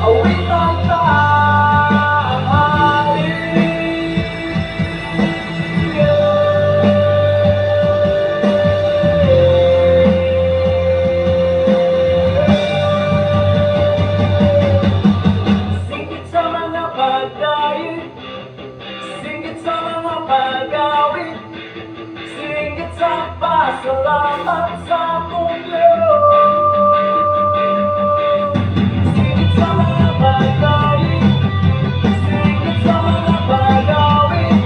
Awitan ta ang hari. Singit sa mga pagkain, singit sa mga pag-awit, singit sa pasalamat sa akong Diyos. Singit sa mga pagkain, singit sa mga pag-awit,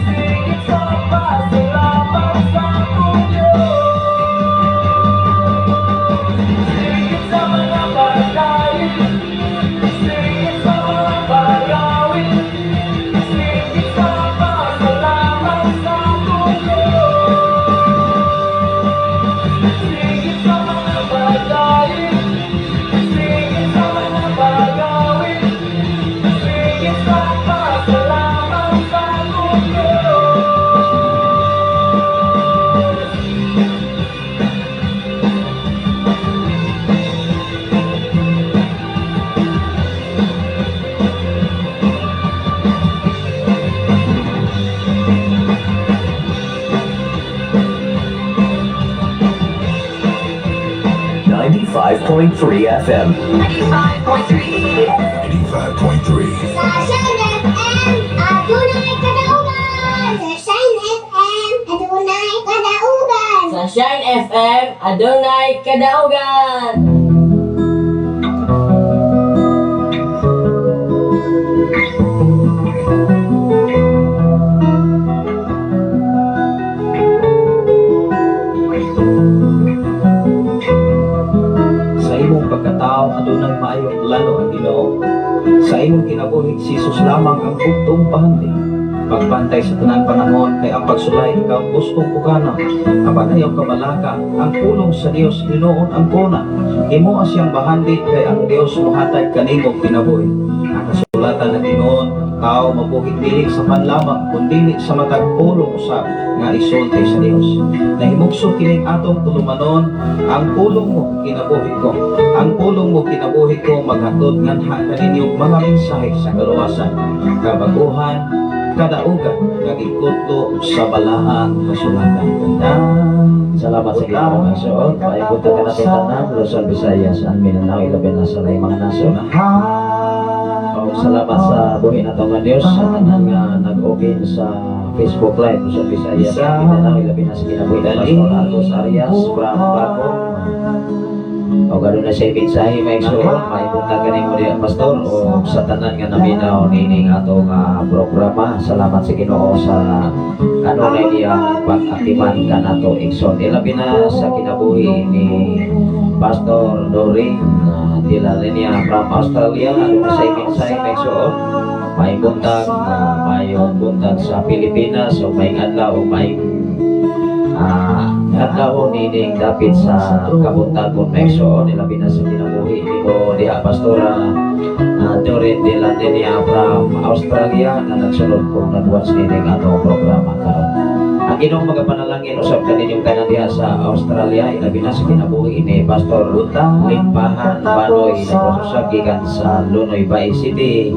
singit sa pasalamat sa akong Diyos. Singit sa mga pagkain, singit sa mga pag-awit, singit sa pasalamat sa akong Diyos. Singit sa mga pagkain, singit sa mga pag-awit, singit sa pasalamat sa akong Diyos. 95.3 FM. 95.3. 85.3. Sa Shine FM, adunay kadaugan. Sa Shine FM, adunay kadaugan. Sa Shine FM, adunay kadaugan. Sa imong pagkatao adunay maayong plano ang Ginoo. Sa imong kinabuhi si Jesus lamang ang bugtong pahandi. Pagbantay sa tanan panahon kay ang pagsulay ikaw gustong pugana. Apan ayaw kabalaka ang pulong sa Dios hinuon ang kuna. Imo siyang bahandi kay ang Dios mohatag kanimo kinabuhi. Ang kasulatan ng Ginoo, tao mabuhi dili sa panlamang kundi sa matag pulong usab nga isulti sa Dios. Nahimugso kining atong tulumanon, ang pulong mo kinabuhi ko. Ang pulong mo kinabuhi ko maghatod nganha kaninyo mga mensahe sa kaluwasan, kabaguhan, kadaugan nga gikutlo sa balaang kasulatan. Ganda. Salamat sa Ginoo mga igsoon. Maipunta ka natin tanan, Luzon, Visayas, and Mindanao, ilabi na sa laing mga nasod. O, salamat sa buhi na nga Diyos sa tanan nga nag-open sa Facebook Live Luzon, Visayas, and Mindanao, ilabi na sa kinabuhi ni Pastor Arcos Arias from Baco. O gano'n na siya mensahe mga igsoon, maipunta ka nimo diha, Pastor, o sa tanan nga naminaw nining atong programa. Salamat sa Ginoo sa kanunay niyang pag-atiman kanato igsoon. Ilabi na sa kinabuhi ni Pastor Doreen de la Linea from Australia. Ano na sa mensahe mga igsoon? May buntag, mayong buntag sa Pilipinas o may adlaw o may adlaw nining dapit sa kabuntagon mga igsoon. Ilabi na sa kinabuhi nimo diha, Pastora Doreen de la Linea from Australia na nagsunod kung nag-watch nining atong programa karon. Ang Ginoong magapanalangin usab kaninyong tanan diha sa Australia, ilabi na sa kinabuhi ni Pastor Limpahan Banoy nagpasusab gikan sa Lunoy Bay City,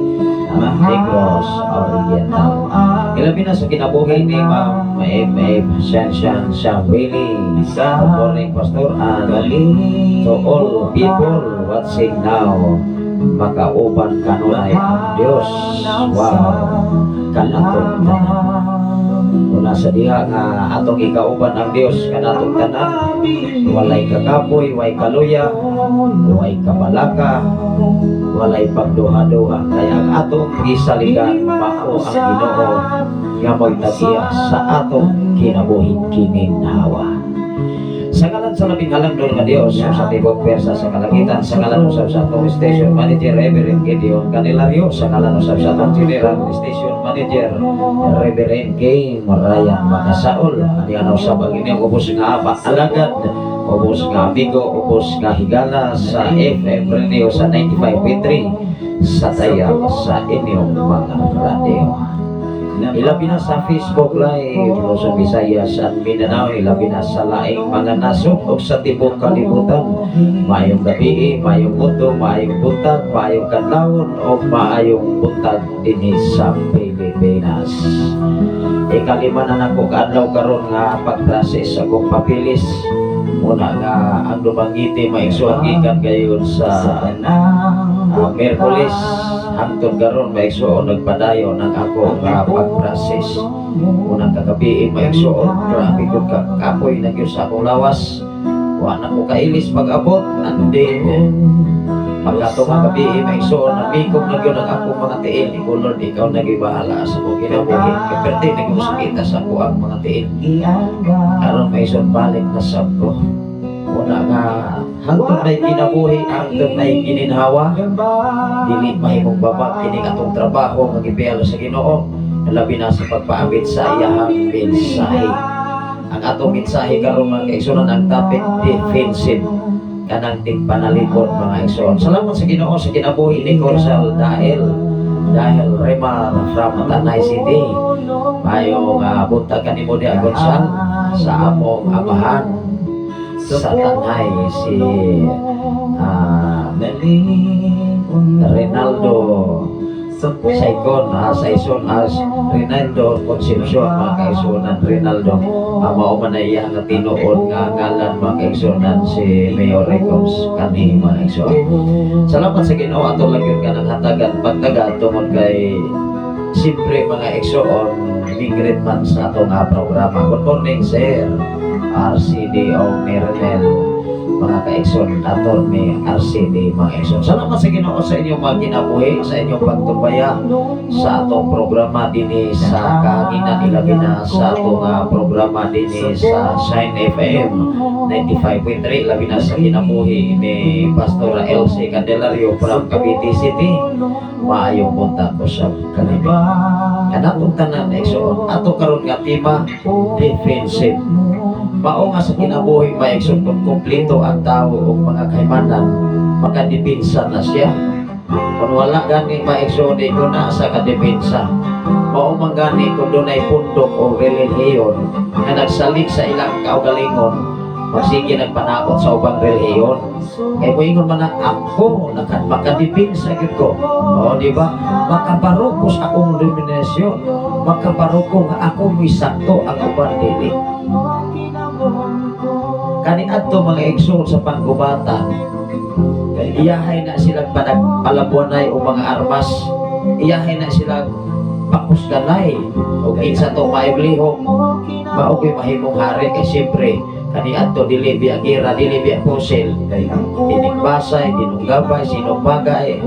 Negros Oriental. Ilabi na sa kinabuhi ni Ma'am M.F. Shanshan Shambili. Good morning, Pastor, and to all people watching now, makauban kanunay ang Diyos. Wow, kanatong tanan. Una sa diha nga atong ikauban ang Dios kanatong tanan, walay kakapoy, way kaluya, way kabalaka, walay pagduha-duha kay ang atong gisaligan mao ang Ginoo nga magtagiya sa atong kinabuhi kining hawa. Sa ngalan sa labing halangdon nga Dios sa tibok pwersa sa kalangitan, sa ngalan usab sa atong station manager Reverend Gideon Candelario, sa ngalan usab sa atong general station manager Reverend K. Ryan Makasaol, ani ana usab ang inyong ubos nga apa alagad, ubos nga amigo, ubos nga higala sa FM Radio sa 95.3 sa tayag sa inyong mga radyo. Ilabi na sa Facebook Live, Luzon, Visayas at Mindanao, ilabi na sa laing mga nasod o sa tibok kalibutan. Maayong gabi, maayong mundo, maayong buntag, maayong kadlawon o maayong buntag dinhi sa Pilipinas. Ikalima na nako kaadlaw karon nga pag-process akong papeles. Muna nga ang Dumaguete, maigsuon, gikan gayon sa Miyerkules hangtod karon, maigsuon, nagpadayon ang ako nga pag-process. Unang kagabi, maigsuon, grabe gud ka kapoy na gyud sa akong lawas. Wa na ko kailis pag-abot, and then pagkato kagabi, maigsuon, namikog na gyud ang akong mga tiil. Ikaw, Lord, ikaw na gyud bahala sa akong kinabuhi kay perte na gyud sakita sa ako ang mga tiil. Karon, maigsuon, balik na sab ko. Una nga hangtod may kinabuhi, hangtod may gininhawa, dili mahimong babag kining atong trabaho nga gibiyalo sa Ginoo, labi na sa pagpaambit sa iyahang mensahe. Ang atong mensahe karon, mga kaigsuonan, ang topic, defensive, kanang tigpanalikod, mga igsoon. Salamat sa Ginoo sa kinabuhi ni Corsal dahil Remar from Tanay City. Maayong buntag kanimo diha, Gonzal, sa among amahan sa Tanay, si Rinaldo Saicon, Saison as Rinaldo Concepcion, mga kaigsuonan. Rinaldo, mao man na iya nga tinuod nga ngalan, mga kaigsuonan, si Mayor Records kani, mga kaigsuonan. Salamat sa Ginoo, ato lang yun kanang hatagan pagtaga tungod kay siyempre, mga igsoon, migrit man sa atong programa. Good morning, sir RCD o Meronel, mga kaigsoon, attorney RCD, mga igsoon. Salamat sa Ginoo sa inyong mga kinabuhi, sa inyong pagtumbaya sa atong programa dinhi sa kahanginan, ilabi na sa atong programa dinhi sa Shine FM 95.3, labi na sa kinabuhi ni Pastora Elsie Candelario from Cavite City. Maayong buntag ko sa kanila. Kanatong tanan, igsoon, ato karon nga tema, defensive. Mao nga sa kinabuhi, mga igsoon, kung kumpleto ang tao og mga kahimanan, makadepensa na siya. Kung wala gani, mga igsoon, di ko na sa kadepensa. Mao man gani kung dunay pundok o relihiyon nga nagsalig sa ilang kaugalingon, magsige nagpanakot sa ubang relihiyon. Kay moingon man na ako, makadepensa gyud ko. O, di ba? Makabaroko sa akong dominasyon. Makabaroko nga ako mo'y sakto, ang uban dili. Kani adto, mga igsoon, sa panggubatan, kay iyahay na silang panagpalabuanay o mga armas, iyahay na silang pakusganay o kinsa to maayong lihok, mao ko'y mahimong hari. Kay siyempre kani adto dili biya gira, dili biya pusil, tinigbasay, tinunggabay, sinupagay,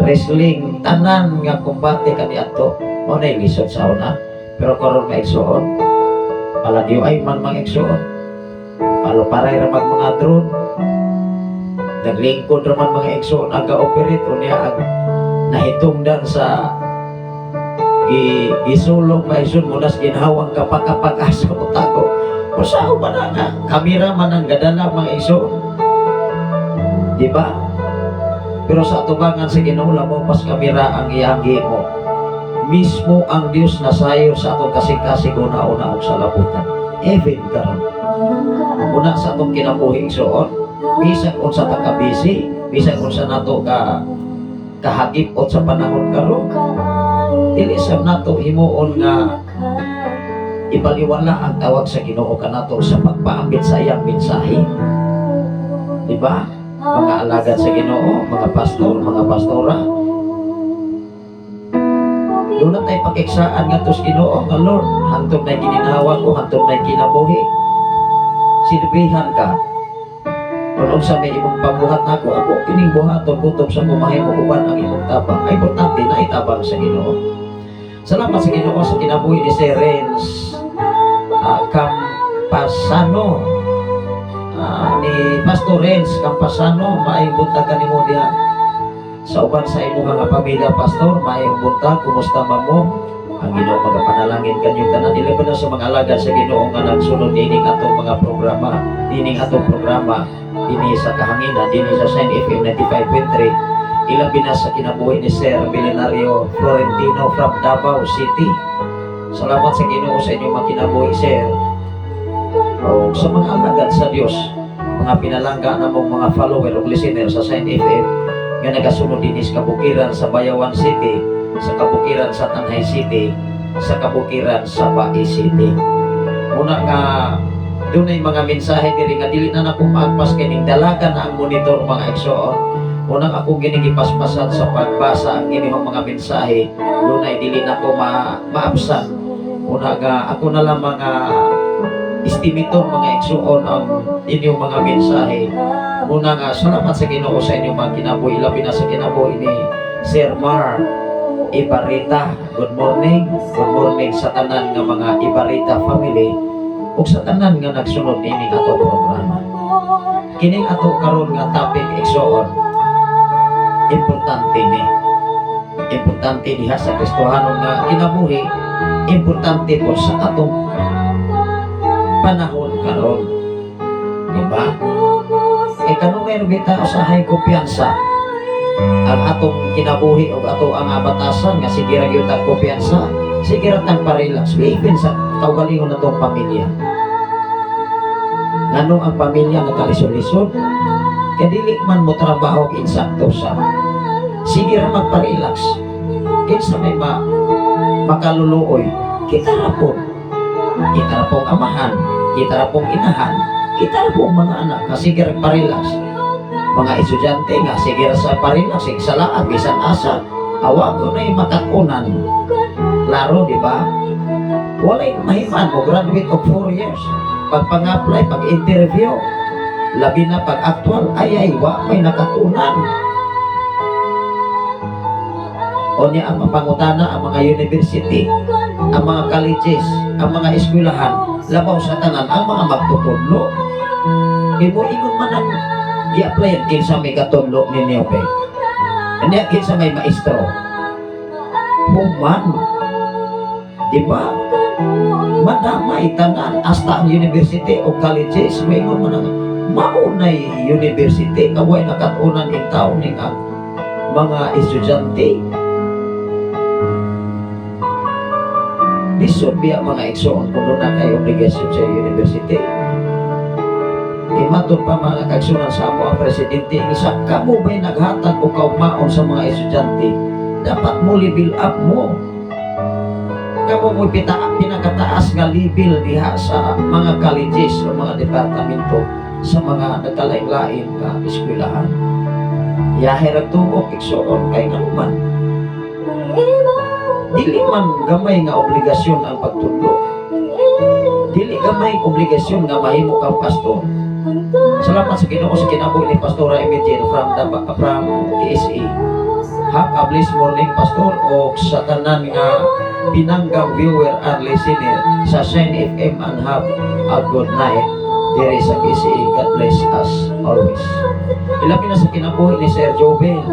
wrestling, tanan nga kumbate kani adto mao na lisod sa una. Pero karon, mga igsoon, palagyo ay man, mga igsoon, paluparay ra mag mga drone, naglingkod ra man, mga igsoon, ang ga-operate unya ang nahitungdan sa gisulong, mga igsoon, muna sa ginhawang kapak-kapak asa mo tago. Usaho ba na nga kamera man ang gadala, mga igsoon, di ba? Pero sa atubangan sa Ginoo, labaw pas kamera ang iyang gihimo. Mismo ang Dios nasayo sa atong kasing-kasing una-una og sa labutan even karon. Una sa atong kinabuhi, igsoon, bisan unsa ta ka busy, bisan unsa nato ka kahagipot sa panahon karon, dili sab nato himuon nga ibaliwala ang tawag sa Ginoo kanato sa pagpaambit sa iyang mensahe. Di ba? Mga alagad sa Ginoo, mga pastor, mga pastora, doon na tayo pakiksaan nga sa Ginoo nga, "Lord, hantod na gininhawa ko, hantod na kinabuhi, silbihan ka. Kung unsa may imong pabuhat nako, ako kining buhaton, kutob sa kumahimo uban ang imong tabang." Ay importante na itabang sa Ginoo. Salamat sa Ginoo sa kinabuhi ni Sir Renz Campasano. Ni Pastor Renz Campasano, maayong buntag kanimo diha sa uban sa imong nga pamilya, Pastor. Maayong buntag, kumusta man mo? Ang Ginoo magapanalangin kanyong tanan, ilabi na sa mga alagad sa Ginoo nga nagsunod nining atong mga programa, nining atong programa dinhi sa kahanginan, dinhi sa Shine FM 95.3, ilabi na sa kinabuhi ni Sir Milenario Florentino from Davao City. Salamat sa Ginoo sa inyong mga kinabuhi, sir. O sa mga alagad sa Dios, mga pinalangga namong mga follower o listener sa Shine FM nga nagasunod dinhi sa kabukiran sa Bayawan City, sa kabukiran sa Tanjay City, sa kabukiran sa Bais City. Muna nga dunay mga mensahe diri nga dili na nako maagpas kay ning dalaga na ang monitor, mga igsoon. Unang ako ginigipaspasan sa pagbasa ang inyong mga mensahe, dunay dili na ko maabsan. Una nga ako na lang mga estimator, mga igsoon, ang inyong mga mensahe. Muna nga salamat sa Ginoo sa inyong mga kinabuhi, labi na sa kinabuhi ni Sir Mar Ibarita. Good morning. Good morning sa tanan nga mga Ibarita family ug sa tanan nga nagsunod nining ato programa. Kining ato karon nga topic, igsoon, importante ni. Importante diha sa Kristohanon nga kinabuhi, importante po sa atong panahon karon. Di ba? E kanungay kita usahay kumpiyansa ang atong kinabuhi o ato ang batasan nga sige ra gyud tag kumpiyansa, sige ra tag parelax, even sa kaugalingon natong pamilya. Nganong ang pamilya nagkalisod-lisod? Kay dili man mo trabaho insakto sa sige ra magparelax. Kinsa may makaluluoy? Kita ra po. Kita ra pong amahan, kita ra pong inahan, kita ra pong mga anak nga sige ra parelax. Mga estudyante nga sige ra sa parelax, sige sa laag, bisan asa, awa ko na makatunan. Klaro, di ba? Walay mahiman mo graduate og 4 years. Pag pang-apply, pag interview, labi na pag actual, ay ay, wa may nakatunan. O niya ang mapangutana ang mga university, ang mga colleges, ang mga eskwelahan, labaw sa tanan, ang mga magtutudlo. Kay mo ingon man ang gi-apply, kinsa may katudlo ninyo pe? Kanya kinsa may maestro? Human. Di ba? Madamay tanan hasta ang university o colleges, moingon man ang maunay university kaway nakatunan in taon ning ang mga estudyante. Lisod biya, mga igsoon, kung doon na kay obligasyon sa university. Imatod pa, mga kaigsunan, sa amo ang presidente, ang isa, kamo ba'y naghatag o kaugmaon sa mga estudyante? Dapat mo level up mo. Kamo mo pinakataas nga level diha sa mga colleges o mga departamento sa mga nagkalain-lain nga eskwelahan. Yahe ra tuok, igsoon, kay nga man dili man gamay nga obligasyon ang pagtudlo. Dili gamay obligasyon nga mahimo kang pastor. Salamat sa Ginoo sa kinabuhi ni Pastora Imogen from KSA. Have a blessed morning, Pastor, o sa tanan nga pinanggang viewer and listener sa Shine FM and have a good night diri sa KSA. God bless us always. Ilabi na sa kinabuhi ni Sir Jobin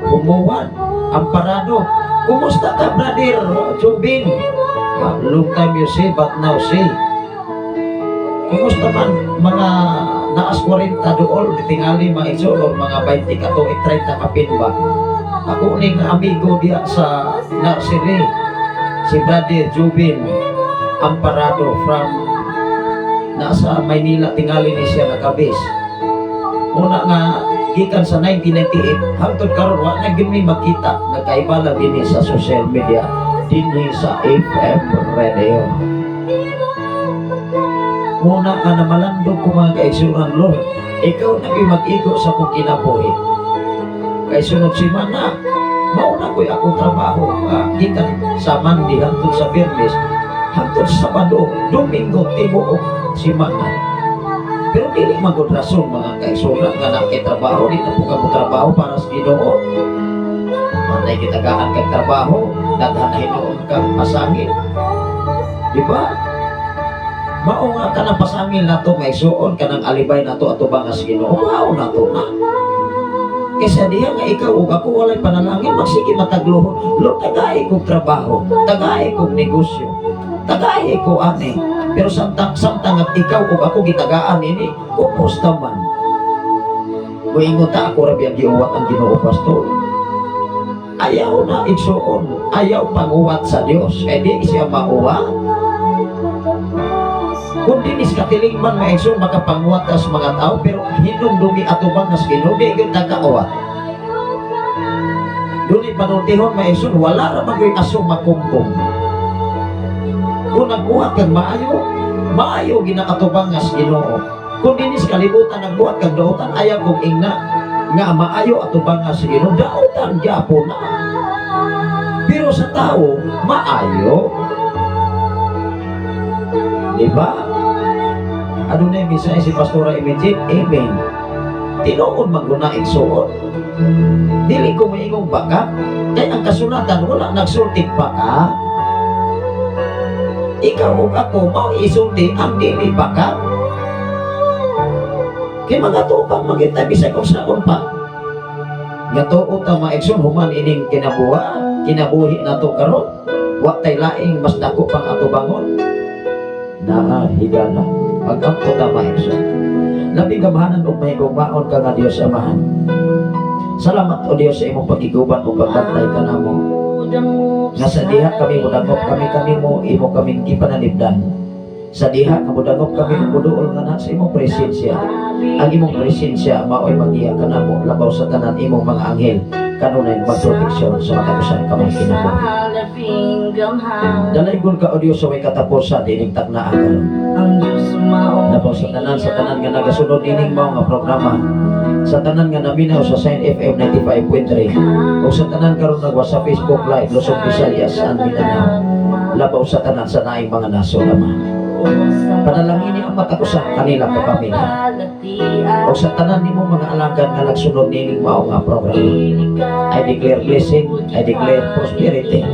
Kumuwan Amparado. Kumusta ka, Brother Jobin? Ah, long time you see but now see. Kumusta man mga naas 40 dool tingali, mga igsoon, or mga 20 ka tuig, 30 kapin ba? Ako ning amigo diya sa nursery, si Brother Jubin Amparado from nasa Maynila tingali ni siya nakabis. Una nga gikan sa 1998 hangtod karon wa na gyud mi makita, nagkaibala dinhi sa social media, dinhi sa FM radio. Muna nga namalandog ko, mga kaigsunan, Lord, ikaw na gyud mag-igo sa akong kinabuhi. Kay sunod semana, mauna ko'y akong trabaho gikan sa Monday hangtod sa Biyernes, hangtod sa Sabado, Domingo, tibuok semana. Pero dili man gud rason, mga kaigsunan, nga naa kay trabaho, di na po ka mo trabaho para sa Ginoo. Manay kitagaan kag trabaho, daghan na hinuon kang pasangil. Di ba? Mao nga kanang pasangil nato nga igsuon, kanang alibay nato atubang sa Ginoo, mao nato na. Kaysa diha nga ikaw ug ako walay panalangin, magsige mataglohon. Lord, tagay kog trabaho, tagay kog negosyo, tagay ko ani. Pero samtang samtang at ikaw ug ako gitagaan ini, kumusta man? Muingon ta, ako ra biyang giuwat ang Ginoo, pastor. Ayaw na, igsuon. Ayaw panguwat sa Dios. Kay di siya mauwat. Kung di is katilingban, mga igsoon, makapanguwat tas mga tao, pero hinumdumi atubang nas Ginoo, di gyud nakauwat. Dili panultihon, mga igsoon, wala ra man gyud aso makumkum. Kung nagbuhat kag maayo, maayo ginakatubangas Ginoo. Kung dinis kalibutan nagbuhat kag dautan, ayaw kong ingna nga maayo atubangas sa Ginoo, dautan gyapon na. Pero sa tao, maayo. Di ba? Adunay mensahe si Pastora Imagine, amen. Tinuod man guna, igsuon. Dili ko maingong baka, kay ang kasulatan wala nagsulti baka. Ikaw ug ako mao isulti ang dili baka. Kay mga tupang magita bisag unsaon pa. Nga tuo ta, mga igsoon, human ining kinabuhi nato karon. Wa tay laing mas dako pang atubangon. Naa higala. Pag-ampo ta, mga igsoon. Labing gamhanan ug mahigugmaon ka nga Dios Amahan. Salamat, o Dios, sa imong pagiguban ug pagbantay kanamo. Nga sa diha kami mudangop kami kanimo, imo kaming gipanalipdan. Sa diha nga mudangop kami ug muduol nga na sa imong presensya. Ang imong presensya mao'y magiya kanamo labaw sa tanan imong mga anghel kanunay magproteksyon sa matag usa kamong kinabuhi. Dalaygon ka, o Dios, sa way katapusan dining taknaa karon. Labaw sa tanan nga nagasunod nining mao nga programa, sa tanan nga naminaw sa Shine FM 95.3 o sa tanan karon nagwa sa Facebook Live, Luzon, Visayas and Mindanao, labaw sa tanan sa naing mga nasod, Ama. Panalangini ang matag usa kanila ka pamilya o sa tanan nimo mga alagad nga nagsunod nining mao nga programa. I declare blessing, I declare prosperity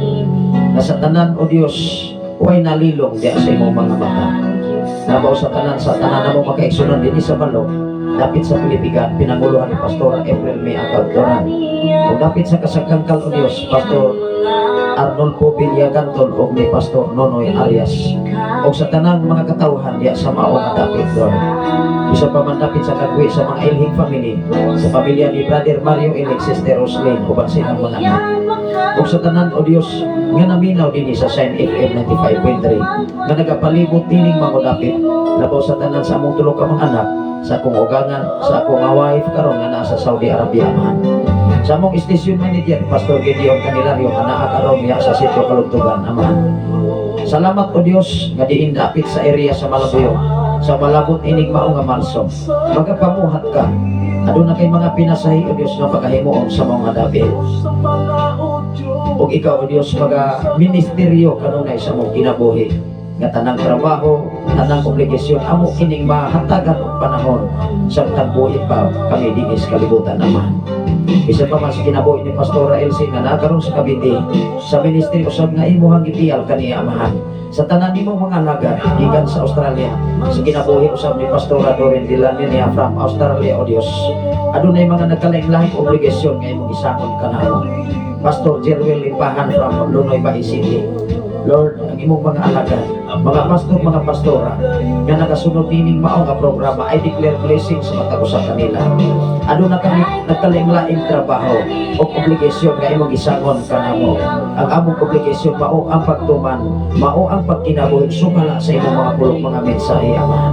na sa tanan, o Dios, way nalilong diya sa imong mga mata. Labaw sa tanan namo makaigsunan dinhi sa balok, dapit sa Pilipigan, pinanguluhan ni Pastor April May Agad Doran. O dapit sa Kasagkangkal, o Dios, Pastor Arnolfo Villagantol o ni Pastor Nonoy Arias. O sa tanang mga katawhan diya sa mao nga dapit, Lord. Isa pa man dapit sa Kagwi, sa mga Ilhig family, sa pamilya ni Brother Mario Ilig, Sister Roslyn, uban silang mga anak. O sa tanan, o Dios, nga naminaw dinhi sa Shine FM 95.3, nga nagapalibot nining mga dapit, labaw sa tanan sa among tulo ka mga anak, sa akong ugangan, sa akong nga wife karon nga naa sa Saudi Arabia, Amahan. Sa among station manager, Pastor Gideon Canilario, nga naa karon diha sa Sitio Kalugtugan, Amahan. Salamat, o Dios, nga diin dapit sa area sa Malabuyo, sa malabot ining mao nga Marso. Magapamuhat ka. Aduna kay mga pinasahi, o Dios, nga pagahimuon sa mga dapit. Ug ikaw, o Dios, maga ministeryo kanunay sa mong kinabuhi nga tanang trabaho, tanang obligasyon, amo kining mahatagan og panahon samtang buhi pa kami dinhi sa kalibutan, Amahan. Isa pa man sa kinabuhi ni Pastora Elsie nga nakaroon sa Cavite, sa ministry usab nga imuhang gipiyal kaniya, Amahan. Sa tanan nimong mga alagad gikan sa Australia, sa kinabuhi usab ni Pastora Doreen Dilaninia from Australia, o Dios. Adunay mga nagkalaing-lahing obligasyon nga imong gisangon kanamo. Pastor Jerwin Limpahan from Lunoy, Bais City. Lord, ang imong mga alagad, mga pastor, mga pastora, nga nagasunod nining mao nga programa, I declare blessings sa matag usa kanila. Aduna kami nagkalaing-laing trabaho o obligasyon nga imong gisangon kanamo. Ang among obligasyon mao ang pagtuman, mao ang pagkinabuhi sumala sa imong mga pulong, mga mensahe, Amahan.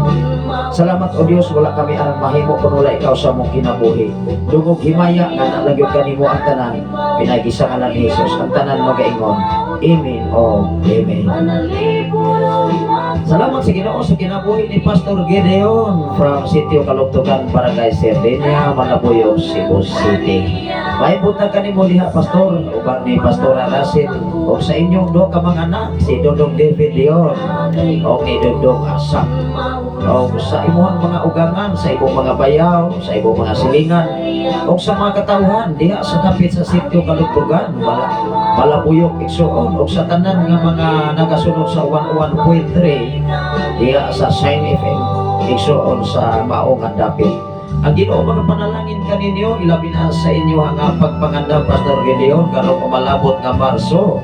Salamat, o Dios, wala kami arang mahimo kung wala ikaw sa among kinabuhi. Dungog himaya nga nalagyod kanimo ang tanan, pinaagi sa ngalan ni Jesus, ang tanan magaingon. Amen o Amen. Salamat sa Ginoo sa kinabuhi ni Pastor Gideon from Sitio Kalugtugan, Barangay Sardenia, Malabuyoc, Cebu City. May buntag kanimo diha, Pastor, uban ni Pastora Russell o sa inyong duha ka mga anak, si Dodong David Leon o ni Dodong Asap. O sa imuhang mga ugangan, sa imong mga bayaw, sa imong mga silingan, o sa mga katawhan diha sa dapit sa Sitio Kalugtugan, Malabuyok, igsuon, o sa tanan nga mga nagasunod sa 101.3 diha sa Shine FM, igsuon, sa mao nga dapit. Ang Ginoo mga panalangin kaninyo, ilabi na sa inyo nga pagpangandam, Pastor Gideon, karong umalabot nga Marso.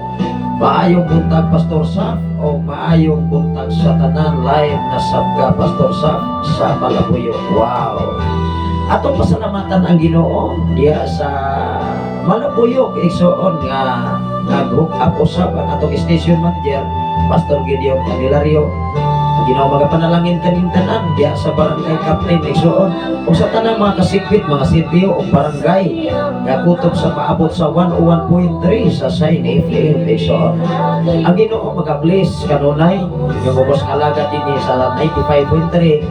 Maayong buntag, Pastor Saf, o maayong buntag sa tanan, live na sab ka, Pastor Saf, sa Malabuyo. Wow. Atong pasalamatan ang Ginoo diha sa Malabuyok, igsoon, nga nag-hook up usab ang atong station manager, Pastor Gideon Candelario. Ang Ginoo magapanalangin kaning tanan diha sa barangay captain, igsoon, ug sa tanang mga kasikbit, mga sitio o barangay nga kutob sa paabot sa 101.3 sa Shine FM, igsoon. Ang Ginoo magabless kanunay nga mubos alaga dinhi sa 95.3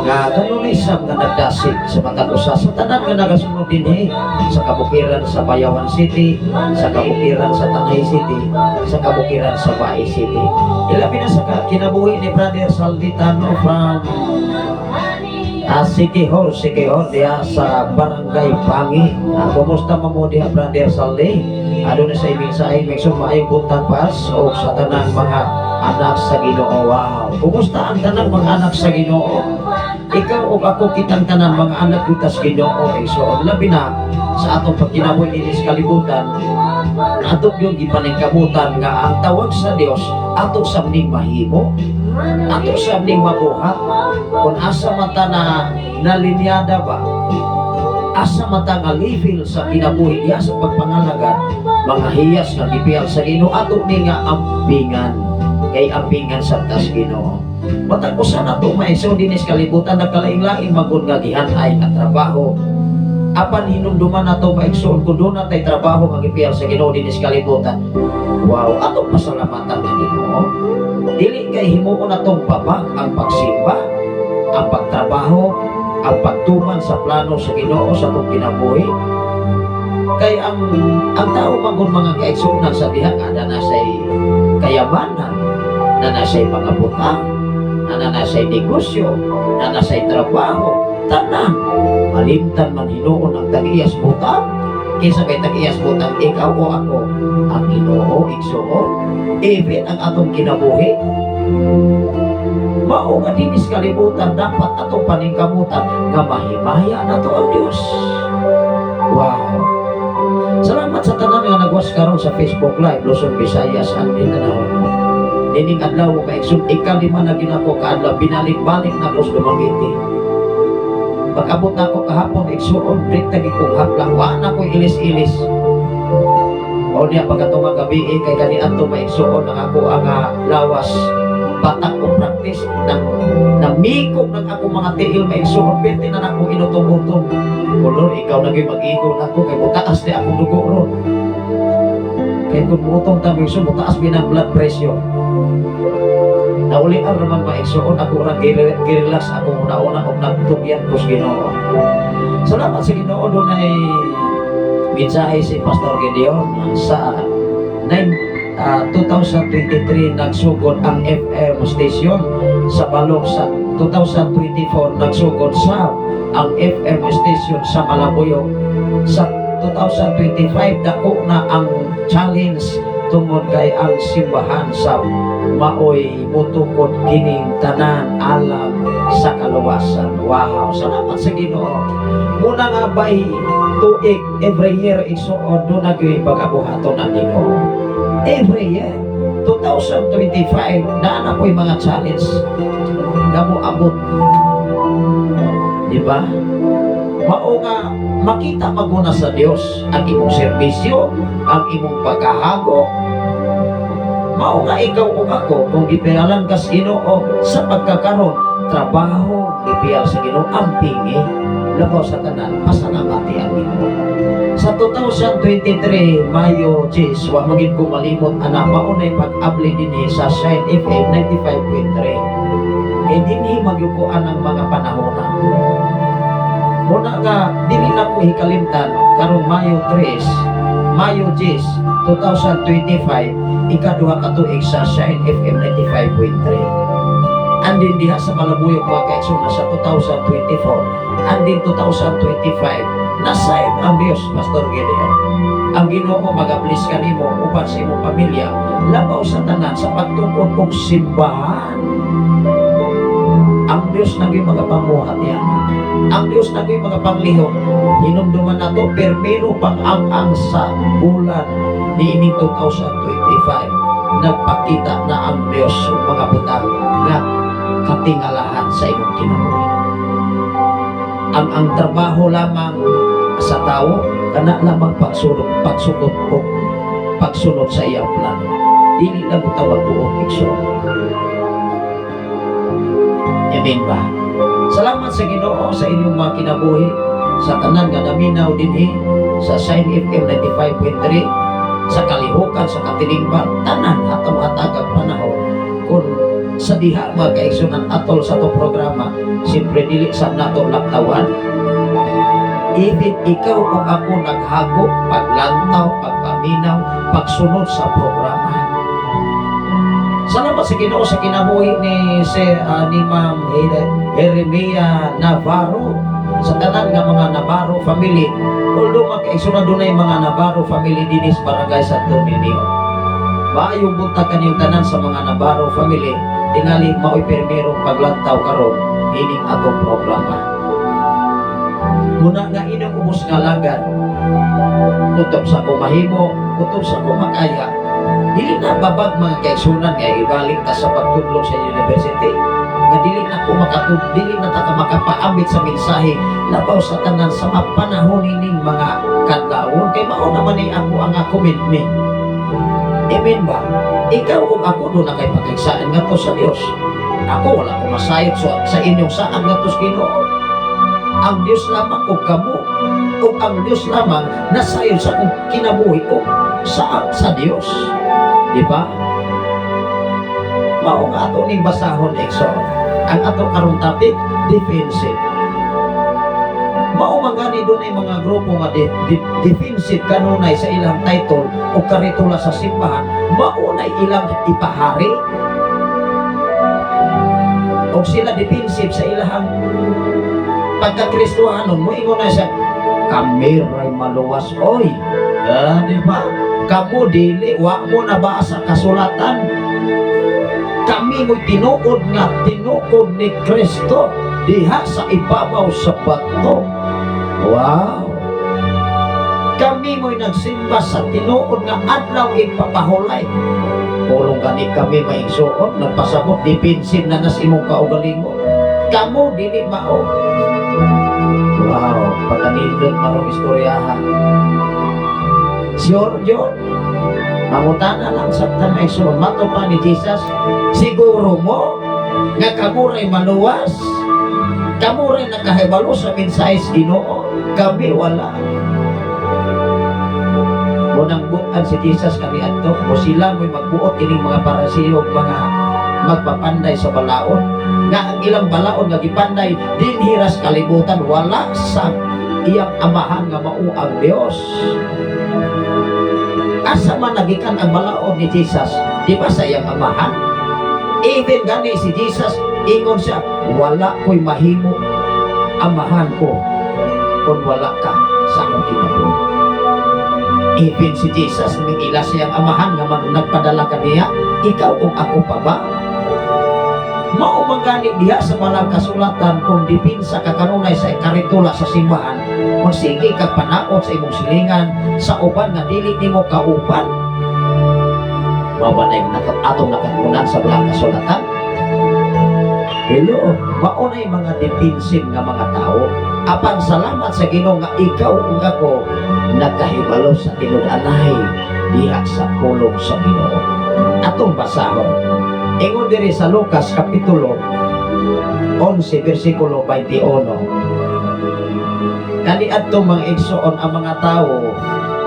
nga kanunay sab nga nagdasig sa matag usa sa tanan nga nagasunod dinhi sa kabukiran sa Bayawan City, sa kabukiran sa Tanay City, sa kabukiran sa Bae City. Ilabi na sa kinabuhi ni Brother Salditano from Sikihor, Sikihor diha sa Barangay Pangi. Kumusta man mo diha, Brother Saldi? Aduna sa iming sahi, may maayong buntag pas o sa tanang mga anak sa Ginoo. Wow. Kumusta ang tanang mga anak sa Ginoo? Ikaw o ako, kitang tanan mga anak kita sa Ginoo. Eh. So, labi na sa atong pagkinabuhi dinhi sa kalibutan, ato yung gipaningkamutan nga ang tawag sa Dios ato sab ning mahimo, ato sab ning mabuhat kung asa man ta na nalinyada ba, asa man ta nga level sa kinabuhi diha sa pagpangalagad. Mga hiyas nga gipiyal sa Ginoo, ato ni nga ampingan kay ampingan sa tas Ginoo. Matag usa nato maiso dinhi sa kalibutan, nagkalain-lain magud nga gihan-ay nga trabaho, apan hinumduman nato, maigsoon, kung duna tay trabaho nga gipiyal sa Ginoo dinhi sa kalibutan, wow, atong pasalamatan ang Ginoo. Dili kay himuon natong babag ang pagsimba, ang pagtrabaho, ang pagtuman sa plano sa Ginoo sa atong kinabuhi. Kay ang tao man gud, mga kaigsuonan, sa diha nga na nasay kayamanan, na nasay mga butang, na nasay negosyo, na nasay trabaho, tanan malimtan man hinuon ang tag-iyas butang. Kinsa may tag-iyas butang, ikaw o ako? Ang Ginoo, igsoon. Even ang atong kinabuhi, mao nga dinhi sa kalibutan dapat atong paningkamutan nga mahimaya nato ang Dios. Wow. Salamat sa tanan nga nagwas karon sa Facebook Live, Luzon, Visayas and Mindanao. Nining adlaw, kaigsoon, ikalima na ginako kaadlaw binalik-balik na ko sa Dumaguete. Pag-abot na ako kahapon, igsoon, break tagi kong hapla, wa na ko ilis-ilis. O niya pagkatong gabi eh, kay kani adto, maigsoon, ang ako ang lawas batak ko practice nang namikog ng ako mga tiil, maigsoon, pwede na nako inutong-utong. O Lord, ikaw na gyud mag-igo nako kay mutaas ni akong dugo ron. Kay kung muutong ta, maigsoon, mutaas binang blood pressure. Naulian naman, maigsoon, ako ra girelax akong una-una og nagtugyan ko sa Ginoo. Salamat sa Ginoo, dunay mensahe si Pastor Gideon sa 9 2023 nagsugod ang FM station sa Balok, sa 2024 nagsugod sa ang FM station sa Malabuyok, sa 2025 dako na ang challenge tungod kay ang simbahan sa maoy mutukod kining tanan alang sa kaluwasan. Wow, salamat sa Ginoo. Muna nga by tuig, every year, igsoon, duna gyud pag-abuhaton ang Ginoo. Every year, 2025 naa na po'y mga challenge nga moabot. Di ba? Mao nga makita maguna sa Dios ang imong serbisyo, ang imong pagkahago. Mao nga ikaw ug ako, kung gipialan kas Ginoo sa pagkakaron, trabaho gipiyal sa Ginoo, ampingi, labaw sa tanan pasalamati ang Ginoo. Sa 2023 Mayo 10, wa magid ko malimot ana, maunay pag-abli dinhi sa Shine FM 95.3. Kay dinhi magyukuan ang mga panahona. Muna nga dili na ko hikalimtan karong Mayo 3, Mayo 10, 2025, ikaduha ka tuig sa Shine FM 95.3. Andin diha sa Malabuyok, mga kaigsoon, sa 2024, andin 2025, nasa ang Diyos, Pastor Gideon. Ang Ginoo magabless kanimo uban sa imong pamilya, labaw sa tanan sa pagtukod og simbahan. Ang Diyos naging mga pamuhat niya. Ang Diyos naging mga panglihok. Hinumduman nato, permero pang ang sa bulan ni ining 2025, nagpakita na ang Diyos og mga butang nga katingalahan sa imong kinabuhi. Ang trabaho lamang sa tao. Kana lamang pagsunod, pagsunod o pagsunod sa iyang plano. Dili lang ta magbuot, igsoon. Amen ba? Salamat sa Ginoo sa inyong mga kinabuhi, sa tanan nga naminaw dinhi sa Shine FM 95.3 sa kalihukan, sa katilingban, tanan atong hatagag panahon. Kung sa diha, mga kaigsunan, atol sa atong programa, siyempre dili sa nato laktawan. Even ikaw o ako naghago, paglantaw, pagpaminaw, pagsunod sa programa. Salamat sa Ginoo sa kinabuhi ni Ma'am Jeremia Navarro, sa tanan nga mga Navarro family. Although, mga kaigsunan, dunay mga Navarro family dinhi sa Barangay Santo Niño. Maayong buntag kaniyong tanan sa mga Navarro family. Tingali mao'y permerong paglantaw karon ining atong programa. Muna nga inyong ubos nga lagad, kutob sa ko mahimo, kutob sa ko makaya. Dili na babag, mga kaigsunan, nga ibalik ta sa pagtudlo sa university. Nga dili na ko makatud, dili na ta ka makapaambit sa mensahe labaw sa tanan sa mapanahon ining mga kadlawon kay mao naman ni ako ang commitment. Amen ba? Ikaw ug ako duna kay pakagsaan ngadto sa Dios. Ako wala ko masayod sa inyong saan ngadto sa Ginoo. Ang Dios lamang ug kamo ug ang Dios lamang nasayod sa akong kinabuhi o sa Dios. Di ba? Mao nga ato ning basahon, igsoon. Ang ato karong topic, defensive. Mao man gani dunay mga grupo nga defensive kanunay sa ilang title o karitula sa simbahan, mao nay ilang ipahari. Og sila defensive sa ilang pagka-Kristohanon, moingon na siya, "Kami ray maluwas, oy." Ah, di ba? Kamu dili, wa mo nabasa kasulatan. Kami mo'y tinuod nga tinuod ni Kristo diha sa ibabaw sa bato. Wow! Kami mo'y nagsimba sa tinuod nga adlaw ipapahulay. Pulong gani kami maigsuon, nagpasabot, defensive na nas imong kaugalingon. Kamu dili mao. Wow, pagkanindot marong istoryahan. Sure, John. Mangutana lang sa tanay igsoon. Mato pa ni Jesus, "Siguro mo nga kamo ray maluwas. Kamo ray nakahibalo sa mensahe sa Ginoo. Kami wala." Munang butan si Jesus kami adto, o sila mo'y magbuot ining mga Parisiyo, mga magpapanday sa balaod. Nga ang ilang balaod nga gipanday dinhi ra sa kalibutan, wala sa iyang amahan nga mao ang Dios. Asa man nagikan ang balaod ni Jesus? Di ba sa iyang amahan? Even gani si Jesus, ingon siya, "Wala ko'y mahimo, amahan ko, kung wala ka sa akong kinabuhi." Even si Jesus, mingila siyang amahan nga nagpadala kaniya, ikaw kung ako pa ba? Mao man gani diha sa balang kasulatan, kung dipinsa ka kanunay sa karitula sa simbahan, magsige kag panaot sa imong silingan, sa uban nga dili nimo kauban. Mao ba na yung atong nakatunan sa balang kasulatan? Hello, mao na yung mga defensive nga mga tao. Apan salamat sa Ginoo nga ikaw ug ako nagkahibalo sa tinud-anay diha sa pulong sa Ginoo. Atong basahon. Ingon diri sa Lucas kapitulo 11 bersikulo 21. Kaniadto, mga igsoon, ang mga tao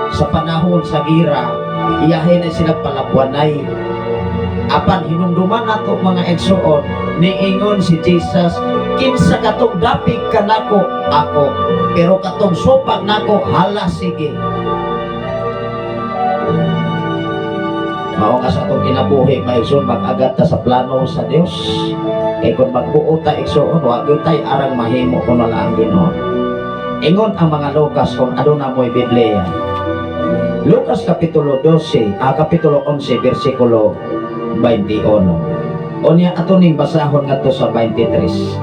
sa panahon sa gira, iyahe na sila palabwanay. Apan hinumduman nato, mga igsoon, niingon si Jesus, "Kinsa katong dapig kanako, ako, pero katong supak nako, hala sige." Mao nga sa atong kinabuhi, mga igsoon, mag-agat ta sa plano sa Dios. Kay kung magbuot ta, igsoon, wa gyud tay arang mahimo kung wala ang Ginoo. Ingon ang mga Lucas, kung aduna mo'y Biblia. Lucas kapitulo 12, kapitulo 11 bersikulo 21. Unya ato ning basahon ngadto sa 23.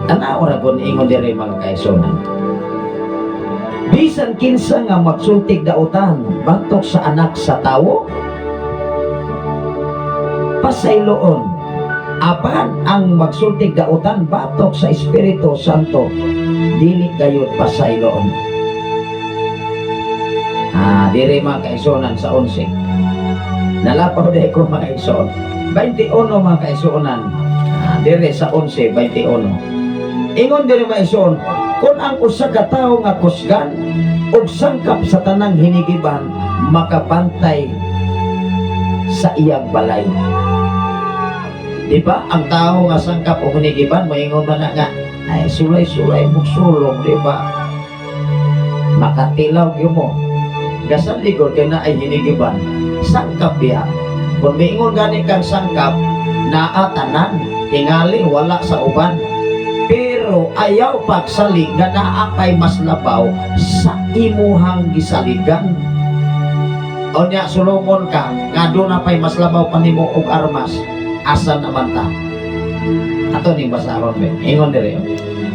Tanaw ra gun ingon diri, mga kaigsunan. Bisan kinsa nga magsultig dautan batok sa Anak sa Tawo, pasayloon. Apan ang magsultig dautan batok sa Espiritu Santo, dili gayud pasayloon. Diri, mga kaigsuonan, sa 11. Nalapaw di ko, mga kaigsoon. 21, mga kaigsuonan. Diri sa 11, 21. Ingon diri, mga igsoon, kung ang usa ka tawo nga kusgan ug sangkap sa tanang hinigiban makabantay sa iyang balay. Di ba? Ang tao nga sangkap o hinigiban, moingon man na nga, ay sulay-sulay mo sulong, di ba? Makatilaw gyud mo. Gasan ligod kay na ay hinigiban. Sangkap diha. Kung miingon gani kang sangkap, naa tanan, tingali wala sa uban. Pero ayaw pagsalig nga naa kay mas labaw sa imuhang gisaligan. O nya sulongon ka, nga duna pay mas labaw pa nimo og armas, asa naman ta? Ato ning basahon be. Ingon diri.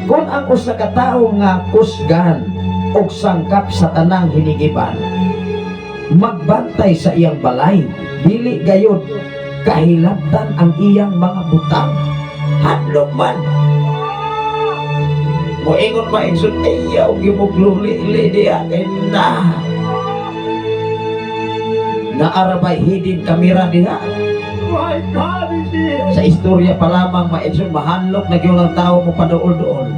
Kung ang usa ka tawo nga kusgan og sangkap sa tanang hinigiban magbantay sa iyang balay, dili gayod kahilabtan ang iyang mga butang. Hadlok man. Moingon maigsoon, ayaw gimugluliili diya kay na. Naa ra bay hidden camera diha. My God is here. Sa istorya pa lamang, maigsoon, mahanlok na gyud ang tao mo paduol-duol.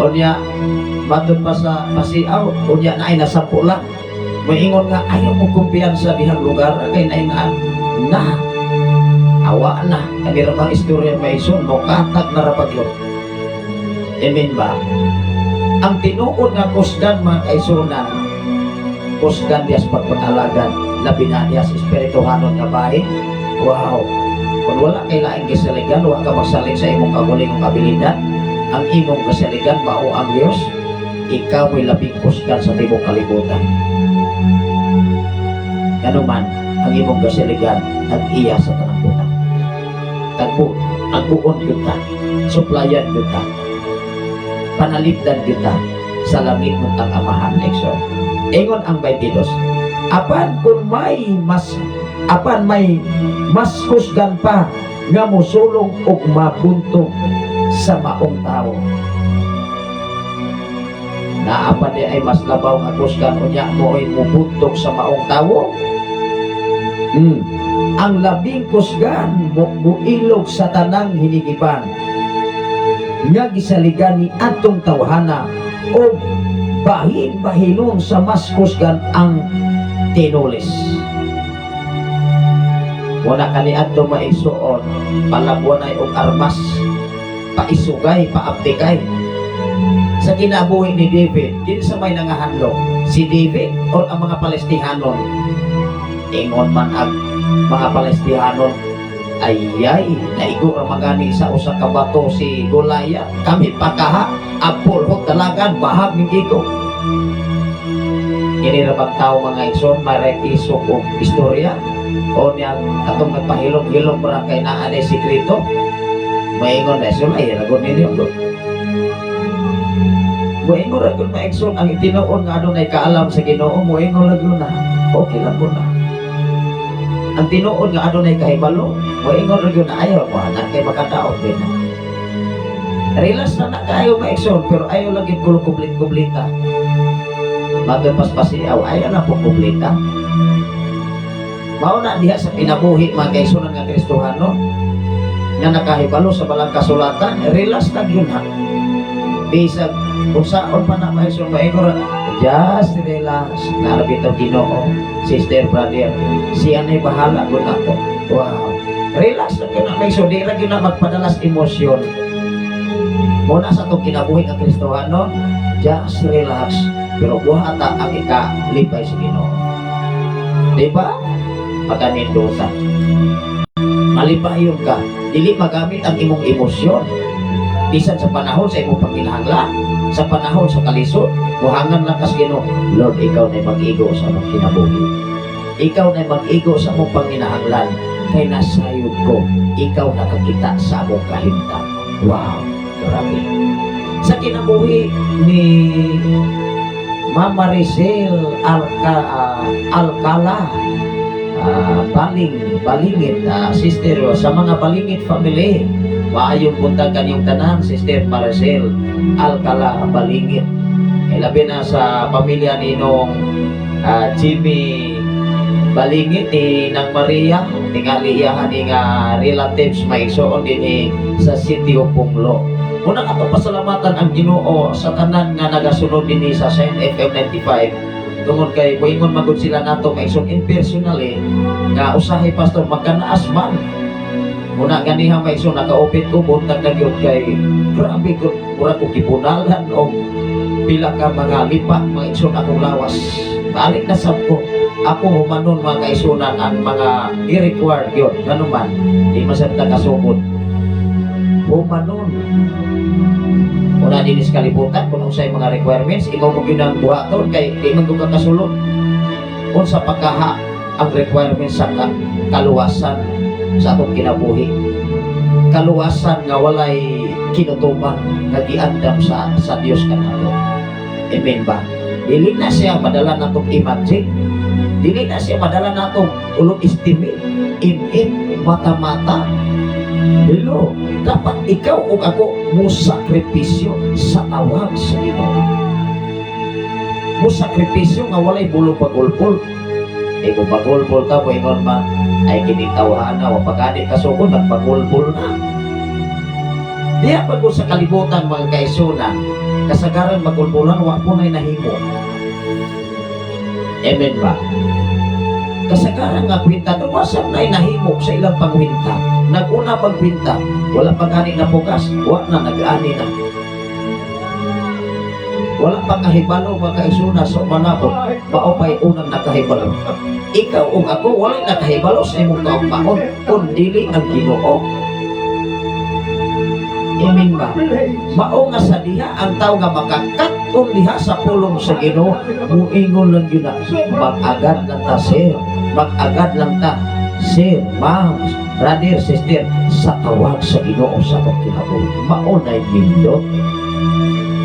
Unya, matod pa sa pasiaw, unya na ay nasampo lang. Moingon nga, ayaw mo kumpiyansa dihang lugar, kay na na, na, awa na. Kani ra bang istorya, maigsoon, mo katag na ra yun. Amen ba? Ang tinuod nga kusgan, mga kaigsuonan, kusgan diya sa pagpangalagan, labi na diya sa espirituhanon nga bahin. Wow! Kung wala kay laing gisaligan, wa ka magsalig sa imong kaugalingong abilidad, ang imong gisaligan mao ang Dios, ikaw mo'y labing kusgan sa tibuok kalibutan. Nganuman, ang imong gisaligan ang iya sa tanang butang. Tagbo, aguon gyud ta, suplayan gyud ta, panalipdan kita sa langit mong tang-amahan, Exo. Ingon ang 22. Apan may mas kusgan pa nga mosulong og mabuntog sa maong tao. Naa pa di ay mas labaw nga kusgan, unya mo ay mubuntog sa maong tao. Ang labing kusgan mo muilog sa tanang hinigiban nga gisaligan ni atong tawhana o bahin-bahinon sa mas kusgan ang tinulis. Wala ka ni adto maigsuon, palabwan ay og armas, paisugay, paaptikay. Sa kinabuhi ni David, kinsa may nangahanlok? Si David or ang mga Palestihanon? Ingon man ang mga Palestihanon, ayay, naigo ra magani sa usa ka bato si Goliath. Kami pakaha, apol dalagan, bahag ning igo. Kini ra bang tao, mga igsoon, may isok og istorya? O niya katong nagpahilom-hilom ra kay naa nay sikreto? Maingon na sulay ra gud ninyo. Moingon ra gud, maigsoon, ang tinuod nga adunay kaalam sa Ginoo, moingon ra gyud na okay lang gud na. Ang tinuod nga adunay kahibalo, moingon ra gyud na ayaw mo anak kay makataon din na. Relax na na kaayo, maigsoon, pero ayaw lang gyud kulo kublit-kublita. Matod paspasiaw, ayaw na po kublita. Mao na diha sa kinabuhi, mga kaigsuonan nga Kristohano, nga nakahibalo sa balang kasulatan, relax na gyud ha. Bisag unsaon pa na, maigsoon, maingon ra, just relax. Naa ra bitaw Ginoo, sister, brother, siya na'y bahala gud ako. Wow. Relax na gyud na, maigsoon, di ra gyud na magpadalas emosyon. Mao na sa atong kinabuhi nga Kristohano, just relax. Pero buhata ang ikalipay sa Ginoo. Di ba? Pagkaninduta. Malipayon ka. Dili magamit ang imong emosyon. Bisan sa panahon sa imong pagkinahanglan, sa panahon sa kalisod, muhangan lang kas Ginoo. Lord, ikaw na mag-igo sa among kinabuhi. Ikaw na mag-igo sa among panginahanglan. Kay nasayod ko, ikaw nakakita sa among kahimtang. Wow, grabe. Sa kinabuhi ni Mama Rizel Alcala, Balingit, sister, sa mga Balingit family, maayong buntag kanyong tanan, Sister Maricel Alcala Balingit. Labi na sa pamilya ninong Jimmy Balingit ni Nang Maria, tingali iyahan ni nga relatives, mga igsoon, dinhi sa City of Punglo. Una, ato pasalamatan ang Ginoo sa tanan nga nagasunod dinhi sa Shine FM 95 tungod kay moingon magud sila nato, mga igsoon, in personally nga usahay, "Pastor, magkanaas man." Muna ganiha, mga igsoon, nakaupit ko buntag na gyud kay grabe ko, mura ko gibunalan og pila ka mga lipa, mga igsoon, akong lawas. Balik na sab ko ako humanon, mga kaigsuonan, ang mga i-required yun nganuman di masad ta kasugod humanon una dinhi sa kalibutan. Kung unsay mga requirements, imo mo gyud ang buhaton kay di man gyud ka kasulod. Unsa pa kaha ang requirements sa kaluwasan sa atong kinabuhi, kaluwasan nga walay kinutuban nga giandam sa Dios kanato? Amen ba? Dili na siya madala natong imagine, dili na siya madala natong ulong estimate, im mata-mata. Hello, dapat ikaw ug ako mo sakripisyo sa tawag sa Ginoo. Mo sakripisyo nga walay bulo pagulpol. Eh kung pagulpol ka, moingon man, ay kining tawhana, wa pa gani kasugod, nagpagulpol na. Diya pa sa kalibutan, mga kaigsuonan, kasagaran magulpulan, wa po na'y nahimo. Amen ba? Kasagaran nga kwenta, wa sab na'y nahimo sa ilang pagwinta. Naguna pagwinta, wala pa gani na pugas, wa na nag-ani na. Wala pa kahibalo, mga kaigsuonan, sa manabot, mao pa'y unang nakahibalo. Ikaw ug ako, walay nakahibalo sa imong kaugmaon kun dili ang Ginoo. Amen ba? Mao nga sa diha ang tao nga makakaton diha sa pulong sa Ginoo, muingon lang yun na, mag-agad lang ta, sir, mag-agad lang ta, sir, ma'am, brother, sister, sa tawag sa Ginoo sa atong kinabuhi. Mao na'y nindot.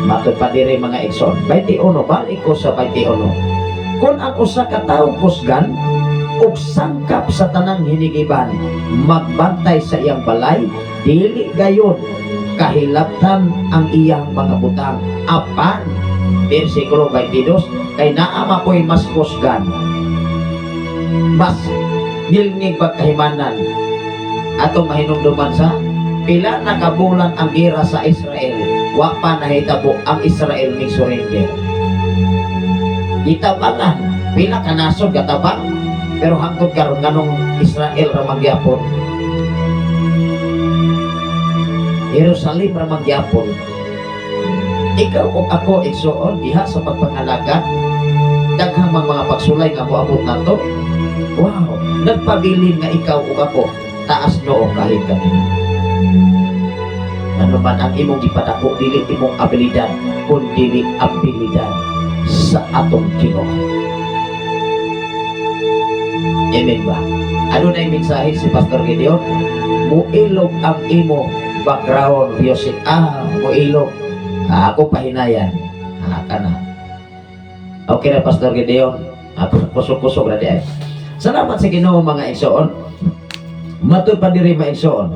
Matod pa diri, mga igsoon, 21, balik ko sa 21. Kung ang usa ka tawo kusgan ug sangkap sa tanang hinigiban, magbantay sa iyang balay, dili gayon kahilabtan ang iyang mga butang. Apan, versikulo 22, kay naa man po'y mas kusgan, mas nilngig pagkahimanan. Atong mahinumduman sa pila na kabulan ang gira sa Israel, wa pa nahitabo ang Israel ning surrender. Gitabangan, pila ka nasod gatabang, pero hangtod karon nganong Israel ra man gyapon, Jerusalem ra man gyapon. Ikaw ug ako, igsoon, diha sa pagpangalaga, daghang mga pagsulay nga moabot nato. Wow, nagpabilin nga ikaw ug ako taas noo kahit kanino. Ano man ang imong gipadako, dili imong abilidad, kun dili abilidad sa atong Ginoo. Amen ba? Ano na yung mensahe si Pastor Gideon? Muilog ang imo background music. Ah, muilog. Ah, ako pahinayan. Ah, kana. Okay na, Pastor Gideon. Ah, kusog-kusog na di ay. Salamat sa Ginoo, mga igsoon. Matud pa diri, mga igsoon.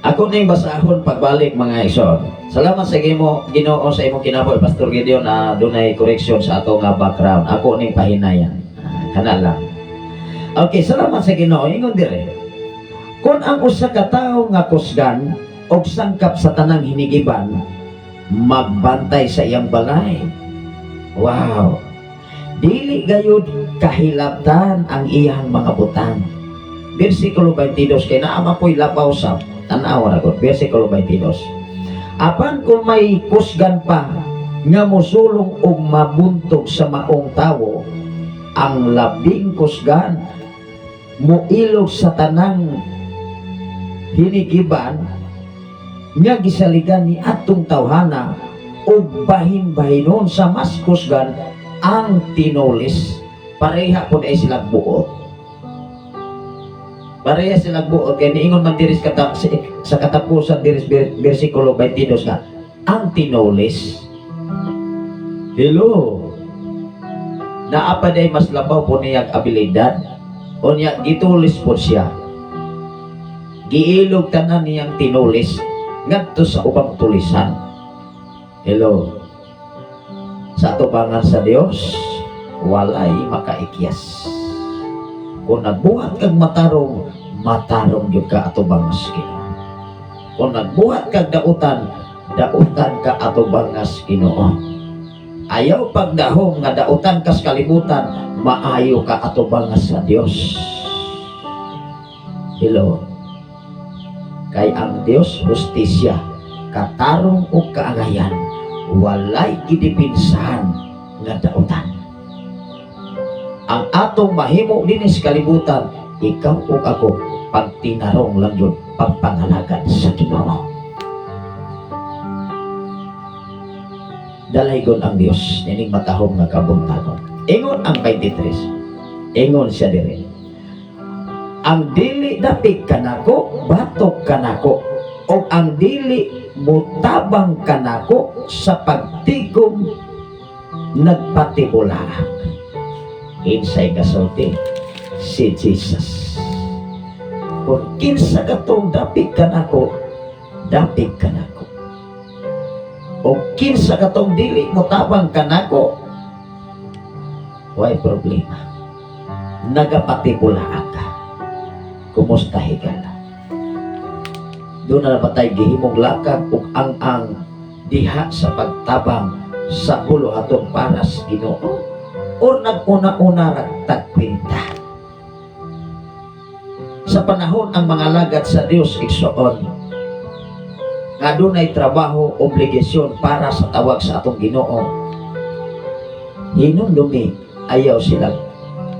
Ako ning basahon pagbalik, mga igsoon. Salamat sa Ginoo sa imong kinabuhi, Pastor Gideon, na dunay correction sa ato nga background. Ako ning pahinayan. Ah, kana lang. Okay, salamat sa Ginoo. Ingon dire. Kung ang usa ka tawo nga kusgan og sangkap sa tanang hinigiban, magbantay sa iyang balay. Wow. Dili gayud kahilabtan ang iyang mga butang. Versikulo 22, kay naa man po'y labaw sa tanawa na ko. Versikulo 22. Apan kung may kusgan pa nga mosulong og mabuntog sa maong tawo, ang labing kusgan moilog sa tanang hinigiban nga gisaligan ni atong tawhana ug bahin-bahinon sa mas kusgan ang tinulis. Pareha po ay silang buot, pareha silang buot kay niingon man diri sa katapusan diri versikulo 22 nga ang tinulis. Hello. Naa pa day mas labaw po niyang abilidad. O niya, gitulis po siya. Giilog tanan niyang tinulis ngadto sa ubang tulisan. Hello. Sa atubangan sa Dios, walay makaikyas. Kung nagbuhat kag matarong, matarong gyud ka atubangas Ginoo. Kung nagbuhat kag dautan, dautan ka atubangas Ginoo. Ayaw pagdahom nga dautan kas kalibutan, maayo ka atubangas sa Dios. Hello. Kay ang Dios hustisya, katarong ug kaangayan, walay gidipinsahan nga dautan. Ang atong mahimo dinhi sa kalibutan, ikaw ug ako, pagtinarong lang yun, pagpangalagad sa Ginoo. Dalaygon ang Dios nining matahom nga kabuntagon. Ingon ang 23. Ingon siya diri. Ang dili dapik kanako, batok kanako. O ang dili mutabang kanako sa pagtigom nagpatibulaak. Insay kasulti si Jesus. Kung kinsa katong dapik kanako, dapik kanako. O kinsa katong dili motabang kanako, way problema. Nagapatibulaak ka. Kumusta higala? Doon na patay gihimong lakag ug ang-ang diha sa pagtabang sa buluhaton para sa Ginoo or nag-una-una ra tagkwenta. Sa panahon ang mga lagad sa Dios, igsoon, nga dunay trabaho, obligasyon para sa tawag sa atong Ginoo, hinumdumi ayaw silang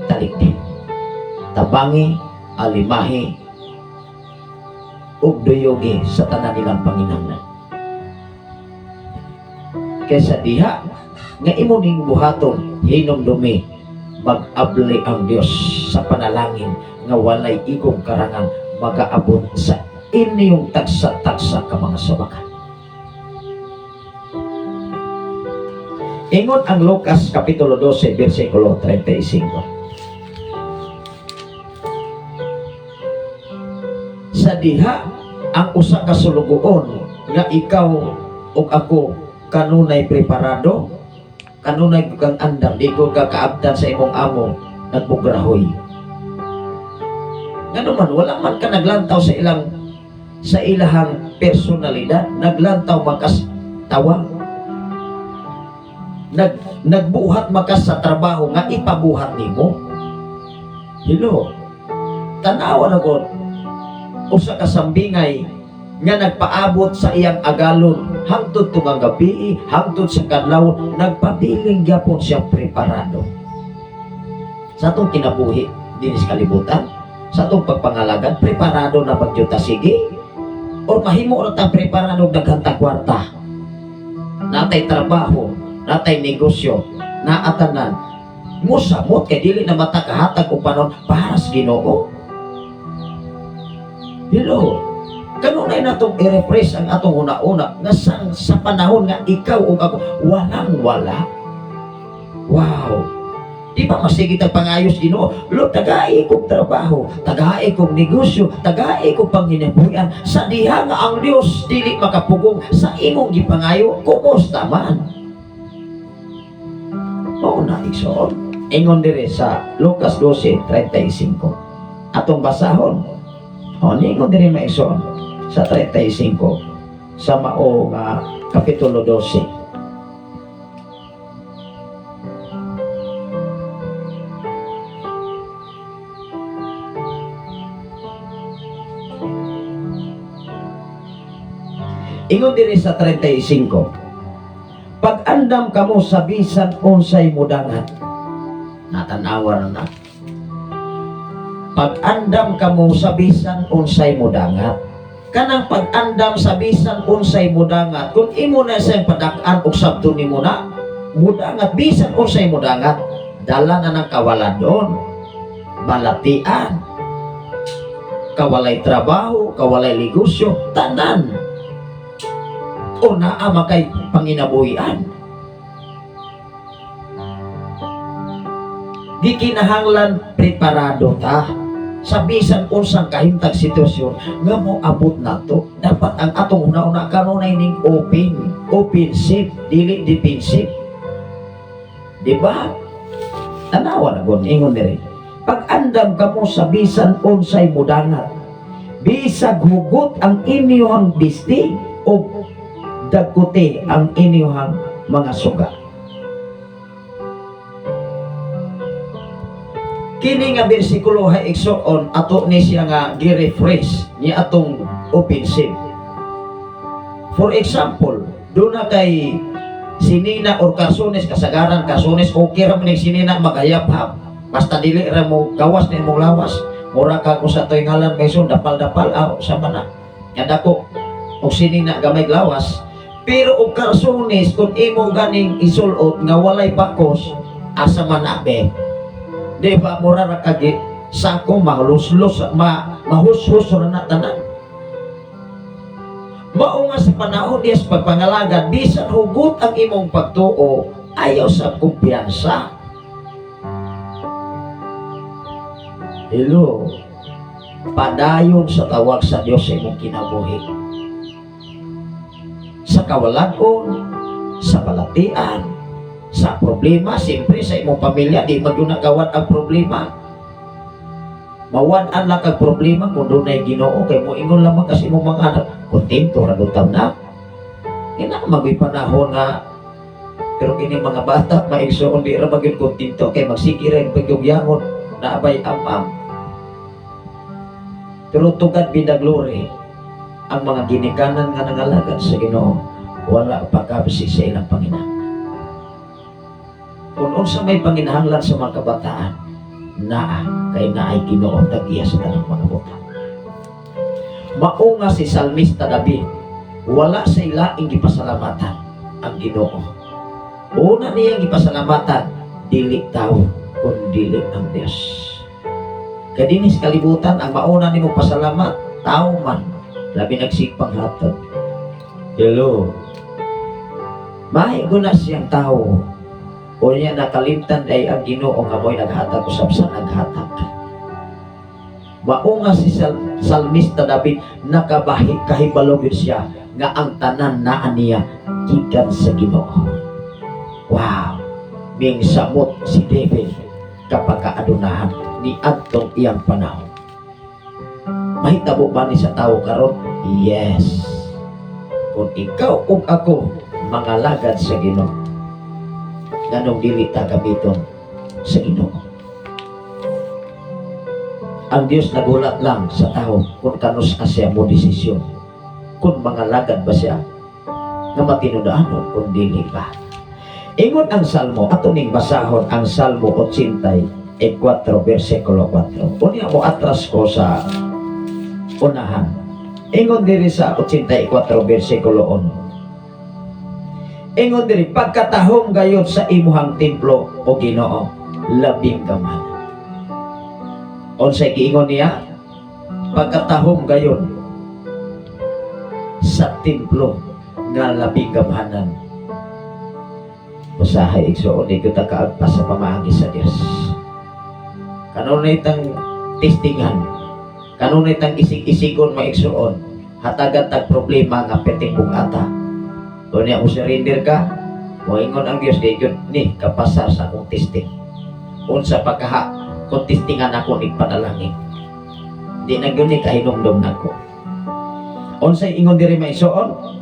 talikdi. Tabangi, alimahi, ug duyogi sa tanan nilang panginahanglan. Kaysa diha nga imo ning buhaton, hinumdumi mag-abli ang Dios sa panalangin nga walay igong karangan magaabot sa inyong tagsa-tagsa ka mga sabakan. Ingon ang Lucas Kapitulo 12, versikulo 35. Sa diha ang usa ka sulugoon nga ikaw ug ako kanunay preparado, kanunay kang andam, di ko ka kaabdan sa imong amo nagbugrahoy. Ngano man wala man ka naglantaw sa ilahang personalidad, naglantaw makas tawa. Nagbuhat makas sa trabaho nga ipabuhat nimo. Hello. Tanawa na god usa ka sambingay nga nagpaabot sa iyang agalon hangtod tungang gabi, hangtod sa kadlaw, nagpabiling gyapon siya preparado. Sa atong kinabuhi dinhi sa kalibutan, sa atong pagpangalagad, preparado na pagyuta sige or mahimo ra tang preparado daghan ta kwarta. Natay trabaho, natay negosyo, naatanan. Musamot kay dili na mata kahatag og panon para sa Ginoo. Hello. Kanunay natong i-refresh ang atong una-una nga sa panahon nga ikaw ug ako walang wala. Wow. Di ba masigit ang pangayos Ginoo? Lord, tagai kong trabaho, tagai kong negosyo, tagai kong panginabuhian. Sa diha nga ang Dios dili makapugong sa imong gipangayo, kumusta man? Mao na, igsoon. Ingon dire sa Lucas 12:35. Atong basahon. O, ningon dire maigsoon sa 35 sa mao nga Kapitulo 12. Ingon diri sa 35. Pag-andam kamo sa bisan unsay mudangat. Natanawa na na. Pag-andam kamo sa bisan unsay mudangat. Kanang pag-andam sa bisan unsay mudangat, kung imo na siyang padak-an og sabto nimo na, mudangat bisan unsay mudangat, dala na ng kawaladon, balatian, kawalay trabaho, kawalay negosyo, tanan. O naa makay panginabuhian. Gikinahanglan preparado ta sa bisan unsang kahimtang sitwasyon nga moabot nato. Dapat ang atong una-una kanunay ning open, offensive, dili defensive. Di ba? Tanawa na gon, ingon diri. Pag-andam kamo sa bisan unsay mudangat, bisag hugot ang inyong bisti o dagkuti ang inyong mga suga. Kini nga bersikulo hay, igsoon, ato ni siya nga gi-refresh ni atong offensive. For example, duna kay sinina or karsones, kasagaran karsones, okay ra man ning sinina magayap-hap. Basta dili ra mo gawas ni imong lawas. Mura ka kung sa to'y ngalan may dapal-dapal aw sa mana. Nga dako og sinina gamay lawas. Pero og karsones, kung imo ganing isulot nga walay bakos, asa man na be? Di ba mura ra kagi sako, mahuluslos, mahushus ra na tanan. Mao nga sa panahon niya sa pagpangalagad, bisan hugot ang imong pagtuo, ayaw sa kumpiyansa. Hello. Padayon sa tawag sa Dios sa imong kinabuhi. Sa kawalan-on, sa balatian, sa problema, siyempre sa imong pamilya, di man gyud gawat ang problema. Mawad-an lang kag problema kung dunay Ginoo, kay mo ingon lamang kasi imong mga anak, kontento ra gud na. Ina magoy panahon nga, pero kini mga bata, maigsoon, di ra magyud kontento kay magsige ra pagyugyangon na abay am-am. Pero to God be the glory, ang mga ginikanan nga nangalagad sa Ginoo, wala pagkabisi sa ilang pangina. Kung unsa may panginahanglan sa mga kabataan, naa kay naay Ginoo tag-iya sa tanang mga butang. Mao nga si Salmista David, wala sa ilaing gipasalamatan ang Ginoo. Una niyang gipasalamatan, dili tao kun dili ang Dios. Kay dinhi sa kalibutan, ang mauna nimo pasalamat, tao man, labi nagsigpang hatag. Hello. Mahigo na siyang tao. O niya nakalimtan ay ang Ginoo nga mo'y naghatag usab sa naghatag. Mao nga si Salmista David nakabahi kahibalo gyud siya nga ang tanan naa niya gikan sa Ginoo. Wow. Ming samot si David kapag kaadunahan ni adtong iyang panahon. Mahitabo ba ni sa tao karon? Yes. Kung ikaw ug ako mangalagad sa Ginoo, nganong dili ta gamiton sa Ginoo? Ang Dios nagulat lang sa tao kung kanus siya mo desisyon. Kung mangalagad ba siya nga matinud-anon kung dili ba. Ingon ang Salmo, ato ning basahon ang Salmo 84 versikulo 4. Unya mo atras ko sa unahan. Ingon diri sa 84 versikulo 1. Ingon diri, "Pagkatahom gayud sa imuhang templo, o Ginoo, labing gamhanan." Unsay giingon niya? Pagkatahom gayud sa templo nga labing gamhanan. Usahay, igsoon, di kita kaagpas sa pamaagi sa Dios. Kanunay tang testingan, kanunay tang isig-isigon, maigsoon, hatagan tag problema nga peting bugata. Unya mo surrender ka, moingon ang Dios, di gyud ni kapasar sa akong testing. Unsa pa kaha kung testingan ako ni panalangin? Di na gyud ni kahinumdom nako. Unsay ingon diri, maigsoon?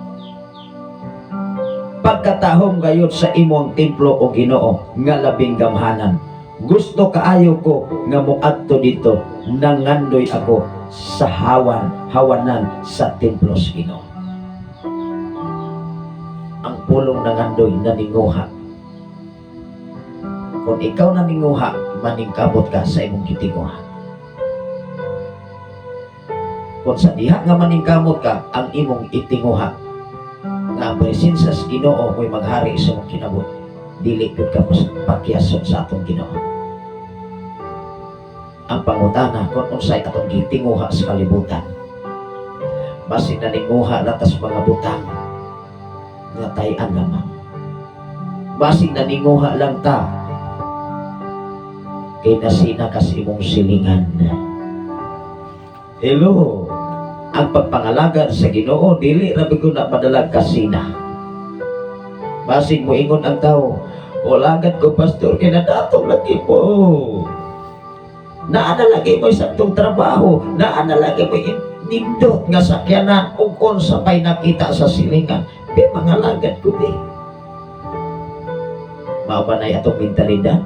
"Pagkatahom gayud sa imong templo, o Ginoo, nga labing gamhanan. Gusto kaayo ko nga moadto didto, nangandoy ako sa hawanan sa templo sa Ginoo." Ang pulong nangandoy, naninguha. Kung ikaw naninguha, maningkamot ka sa imong gitinguha. Kung sa diha nga maningkamot ka, ang imong itinguha nga ang presensya sa Ginoo mo'y maghari sa imong kinabuhi, dili gyud ka pakyason sa atong Ginoo. Ang pangutana, kung unsay atong gitinguha sa kalibutan. Basin naninguha na ta sa mga butang nga tayan lamang. Basin naninguha lang ta Kay nasina ka sa imong silingan. Hello. Ang pagpangalagad sa Ginoo dili ra ko na madalag kasina. Basig mo ingon ang tao, "Olagad ko, pastor, kay nadatong lagi po." Naa na lagi mo saktong trabaho, naa na lagi mo nindot nga sakyanan ug unsa pay nakita sa silingan. Di mangalagad ko di. Mao ba na atong mentalidad?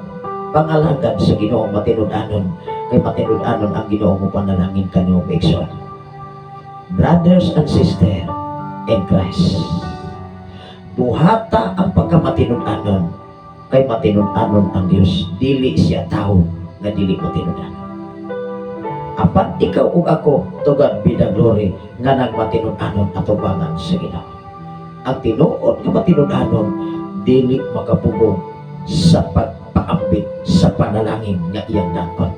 Pangalagad sa Ginoo matinud-anon, kay matinud-anon ang Ginoo mo panalangin kanimo, igsoon. Brothers and sisters in Christ. Buhata ang pagkamatinud-anon kay matinud-anon ang Dios, dili siya tao nga dili matinud-anon. Apan ikaw ug ako, to God be the glory nga nagmatinud-anon atubangan sa Ginoo. Ang tinuod nga matinud-anon dili makapugong sa pagpaambit sa panalangin nga iyang dapat.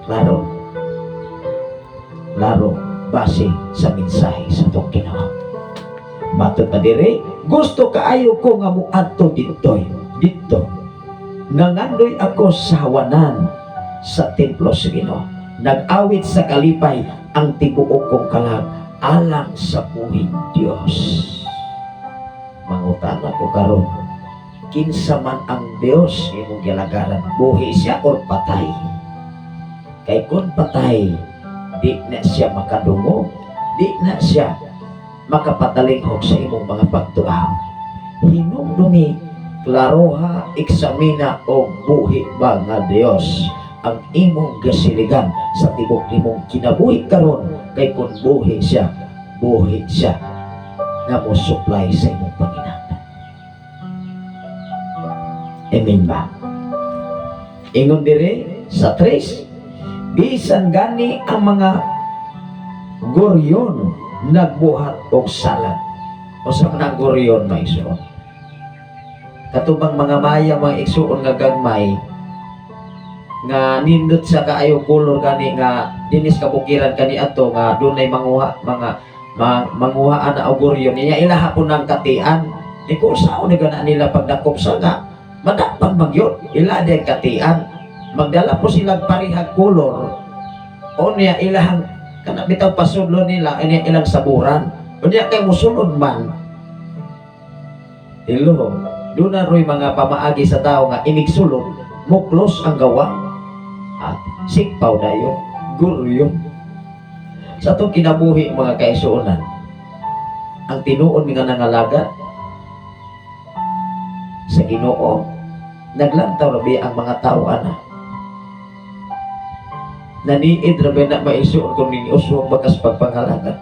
Klaro. Klaro base sa mensahe sa atong Ginoo. Matod pa diri, gusto kaayo ko nga muadto didtoy. Didto. Nangandoy ako sa hawanan sa templo sa Ginoo. Nag-awit sa kalipay ang tibuok kong kalag alang sa buhing Dios. Mangutana ko karon, kinsa man ang Dios imong gilagaran, buhi siya or patay? Kay kung patay, di na siya makadungog, di na siya makapatalinghog sa imong mga pagtuaw. Hinumdumi, klaroha, eksamina o buhi ba nga Dios ang imong gasiligan sa tibok nimong kinabuhi karon, kay kung buhi siya, buhi siya nga mo supply sa imong panginahanglan. Amen ba? Ingon dire sa tres, bisan gani ang mga goryon nagbuhat og salag. Usa man ang goryon, mga igsoon? Katubang mga maya, mga igsuon, nga gagmay nga nindot sa kaayo kolor gani nga dinis kabukiran kani ato nga dunay manguha mga manguha ana og goryon niya ilaha po ng katian di ko sao ni gana nila pagdakop sa nga madakpan magyod ila di katian magdala po sila parihag kolor o niya ilahang kana bitaw pasudlo nila ini ilang saburan unya kay musulod man. Hello, doon na ro'y mga pamaagi sa tao nga inigsulod mo close ang gawa at sikpaw dayon guryo. Sa atong kinabuhi, mga kaisuonan, ang tinuod nga nangalaga sa Ginoo, naglantaw rabi ang mga tao ana, naniid rabi na maisuon kung niniuswag ba kas pagpangalagad.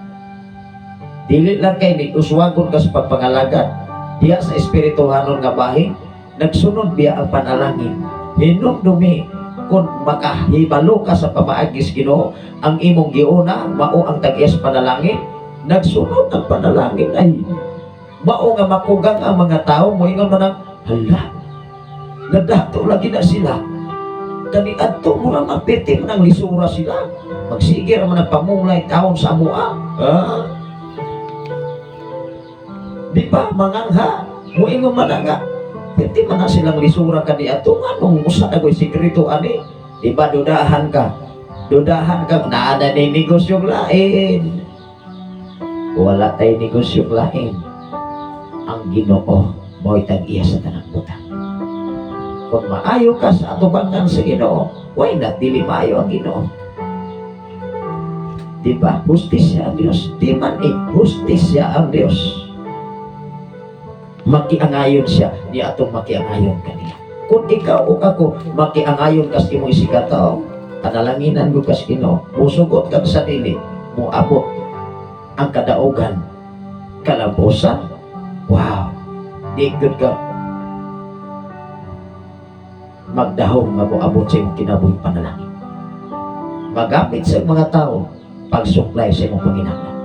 Dili lang kay ni uswagon kas pagpangalagad diya sa espirituhanon nga bahin, nagsunod biya ang panalangin. Hinumdumi, kung makahibalo ka sa pamaagis Ginoo, ang imong giuna mao ang tag-iyas panalangin, nagsunod ang panalangin ay mao nga makugang ang mga tao, moingon man ang, "Hala, nadato lagi na sila kani adto mo lang mapiti man ang lisura sila, magsige ra man ang pamulay taon sa amoa." Ah, di ba mangangha, moingon man na nga piti man na silang lisura kani adto, nganong usa na ko'y sekreto ani? Di ba dudahan ka, dudahan ka naa na ni negosyong lain? Wala tay negosyong lain. Ang Ginoo mo'y tag-iya sa tanang butang. Kung maayo ka sa atubangan sa Ginoo, why not dili maayo ang Ginoo? Di ba? Hustisya ang Diyos. Di man eh, hustisya ang Diyos. Makiangayon siya, di atong makiangayon kaniya. Kung ikaw o ako, makiangayon kas imong isigataw, panalanginan mo kas Ginoo, musugot kag sa dili, muabot ang kadaugan, kalabusan, wow, di gud ka magdahom nga moabot sa imong kinabuhi panalangin. Magamit sa mga tao pagsuklay sa imong panginahanglan.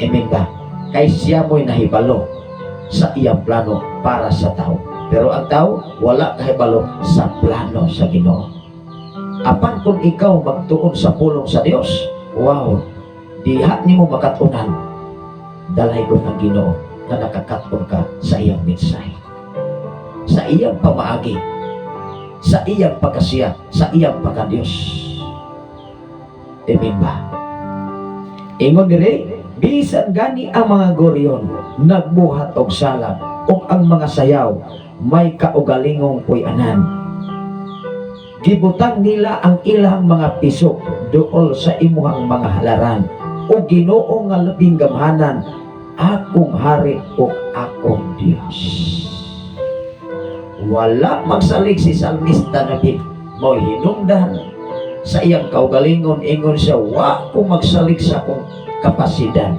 Amen ba? Kay siya mo'y nahibalo sa iyang plano para sa tao. Pero ang tao, wala kahibalo sa plano sa Ginoo. Apan kung ikaw magtuon sa pulong sa Dios, wow, diha nimo makatunan, dalay ko ng Ginoo na nakakaton ka sa iyang mensahe. Sa iyang pamaagi. sa iyang pagkasiya, sa iyang pagka-Diyos. Amen ba? Ingon dire, bisan gani ang mga goryon nagbuhat og salam ug ang mga sayaw may kaugalingong puy-anan. Gibutang nila ang ilang mga piso duol sa imuhang mga halaran. O Ginoo nga labing gamhanan, akong hari o akong Dios. Wala magsalig si Salmista David, mo hinungdan sa iyang kaugalingon. Ingon siya, "Wa ko magsalig sa akong kapasidad,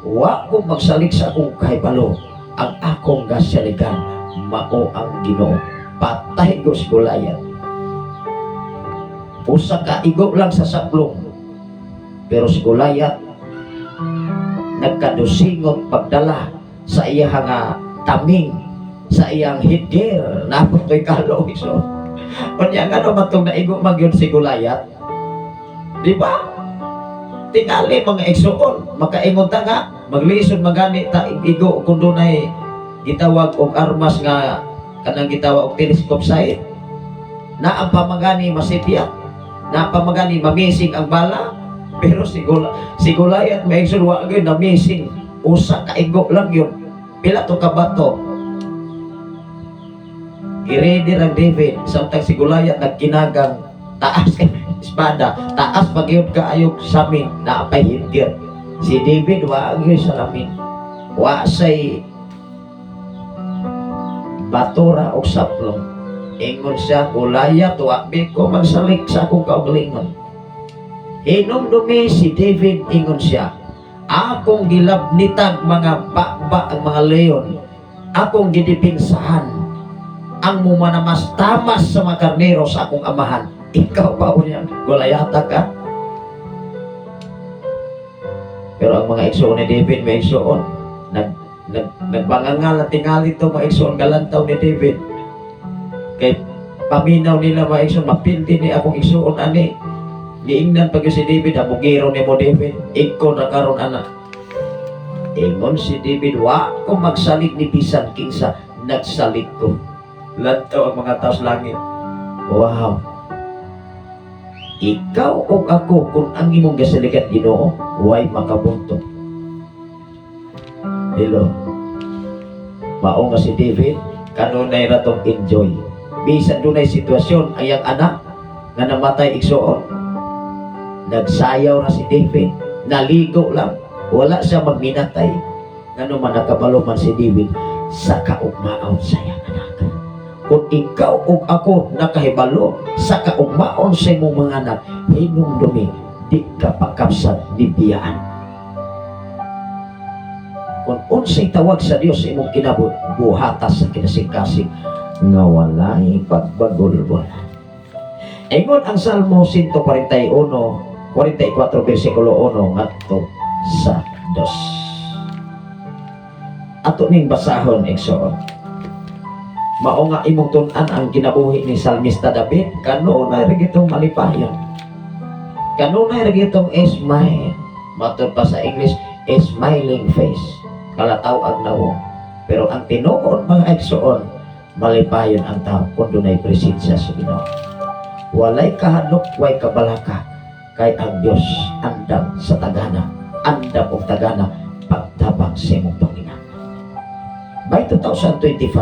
wa ko magsalig sa akong kahibalo. Ang akong gasaligan mao ang Ginoo." Patay ko si Goliath, usa ka igo lang sa saplong, pero si Goliath nagkadusingot pagdala sa iyang nga taming, sa iyang headgear. Napot ko'y kalo iso. Unya nga man tong naigo man gyud si Goliath, di ba? Tingali, mga igsuon, makaingon ta nga maglisod magani ta igo kung dunay gitawag og armas nga kanang gitawag og telescope sight. Naa pa magani masipyat, naa pa magani ma-missing ang bala, pero si Goliath, may igsoon, wa gyud na missing. Usa ka igo lang yun. Pila to ka bato? Giready ang David samtang si Goliath nagkinagang taas kay espada, taas pagyud kaayo samin, naa pay headgear. Si David wa gyud salamin, wa say batora og saplong. Ingon siya, "Goliath, wa bi ko magsalig sa akong kaugalingon." Hinumdumi si David, ingon siya, "Akong gilabnitag mga baba ang mga leon, akong gidipinsahan ang mumanamas-tamas sa mga karnero sa akong amahan. Ikaw pa unya, Goliatha ka?" Pero ang mga igsoon ni David, may igsoon, nag, nag, nagbangangal at tingali to, mga igsoon, galantaw ni David. Kay paminaw nila, mga igsoon, mapildi ni akong igsoon ani. Giingnan pag si David, "Abugiro ni mo, David, ikaw na karon anak." Ingon si David, "Wa ko magsalig ni bisan kinsa, nagsalig ko." Lantaw ang mga tao sa langit. Wow. Ikaw o ako, kung ang imong gasaligan Ginoo, way makabunto. Hello. Mao nga si David, kanunay ra tong enjoy. Bisan dunay sitwasyon, ayang anak nga namatay, igsuon. Nagsayaw na si David, naligo lang, wala siya magminatay. Ngano man nakabalo man si David sa kaugmaon sa iyang anak. Kung ikaw ug ako nakahibalo sa kaugmaon sa imong mga anak, hinumdumi, di ka pagkapsat ni biyaan. Kung unsay tawag sa Dios sa imong kinabuhi, buhata sa kinasikasing nga walay pagbagulbol. Ingon ang Salmo 141, 44 versikulo 1 ngadto sa 2. Ato ning basahon, igsoon. Mao nga imong tun-an ang kinabuhi ni Salmista David, kanunay ra gitong malipayon. Kanunay ra gitong smile. Matod pa sa English, a smiling face. Kalataw ang nawong. Pero ang tinuod, mga igsoon, malipayon ang tao kung dunay presensya sa Ginoo. Walay kahadlok, way kabalaka, kay ang Dios andam sa tagana, andam og tagana pagtabang sa imong Panginoon. By 2025,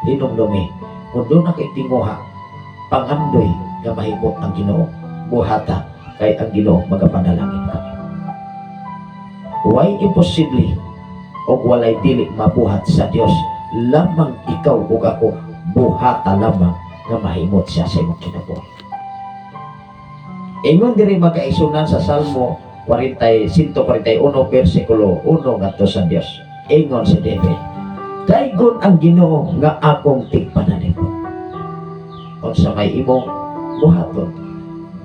hinumdumi, kung duna kay tinguha, pangandoy nga mahimot ang Ginoo, buhata kay ang Ginoo magapanalangin kami. Way imposible o walay dili mabuhat sa Dios, lamang ikaw ug ako buhata lamang nga mahimot siya sa imong kinabuhi. Ingon diri, magkaigsuonan, sa Salmo 40, 141 versikulo 1 ngadto sa Dios. Ingon si David, "Daygon ang Ginoo nga akong tigpanalipod." Unsa may imong buhaton,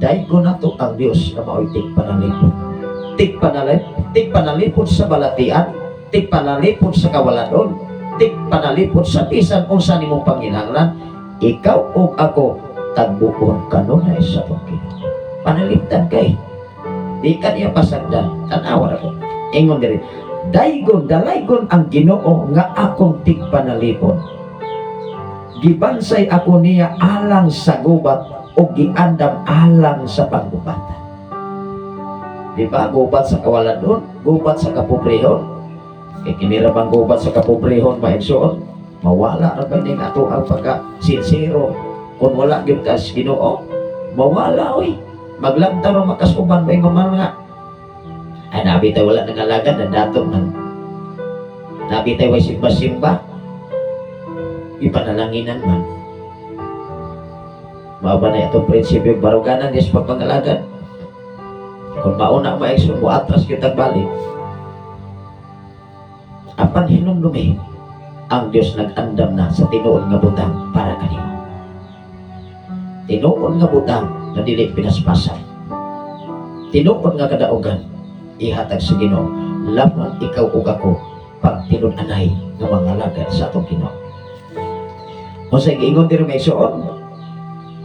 daygon nato ang Dios nga mao'y tigpanalipod. Tigpanalipod sa balatian, tigpanalipod sa kawaladon, tigpanalipod sa bisan unsa nimong panginahanglan, ikaw ug ako tagbuon kanunay sa atong Ginoo. Panalipdan kay di ka niya pasagdan. Tanawa ako. Ingon diri, "Daygon, dalaygon ang Ginoo nga akong tigpanalipod." Gibansay ako niya alang sa gubat o giandam alang sa panggubatan. Di ba? Gubat sa kawaladon, gubat sa kapobrehon. Kay kini ra bang gubat sa kapobrehon, mga igsoon? Mawala ra ba ning ato ang pagka sinsero kung wala gyud ka sa Ginoo, mawala oy. Maglantaw ra makasuban ba ingon man nga ay nabi tayo wala nangalagad na dato man, nabi tayo way simba-simba, ipanalanginan man. Mao ba na itong prinsipyo baruganan diya sa pagpangalagad? Kung mauna, mga igsoon, mo atras kita balik. Apan hinumdumi, ang Diyos nag-andam na sa tinuod nga butang para kanimo, tinuod nga butang na dili pinaspasan, tinuod nga kadaugan ihatag sa Ginoo lamang ikaw ug ako pag tinud-anay nga mga alagad sa atong Ginoo. Unsay giingon diri, mga igsoon?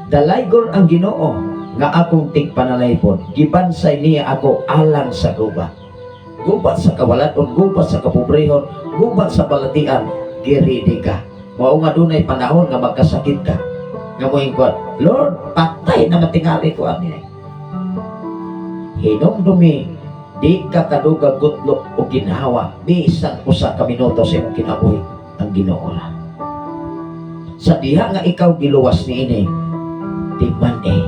Dalaygon ang Ginoo nga akong tigpanalaypon, gibansay niya ako alang sa gubat. Gubat sa kawaladon, gubat sa kapobrehon, gubat sa balatian, giridi ka. Mao nga dunay panahon nga magkasakit ka. Nga moingon, "Lord, patay na matingali ko ani." Hinumdumi, di ka kadugag gutlok o ginhawa, bisan usa ka minuto sa imong kinabuhi, ang Ginoo ra. Sa diha nga ikaw giluwas niini, di man eh,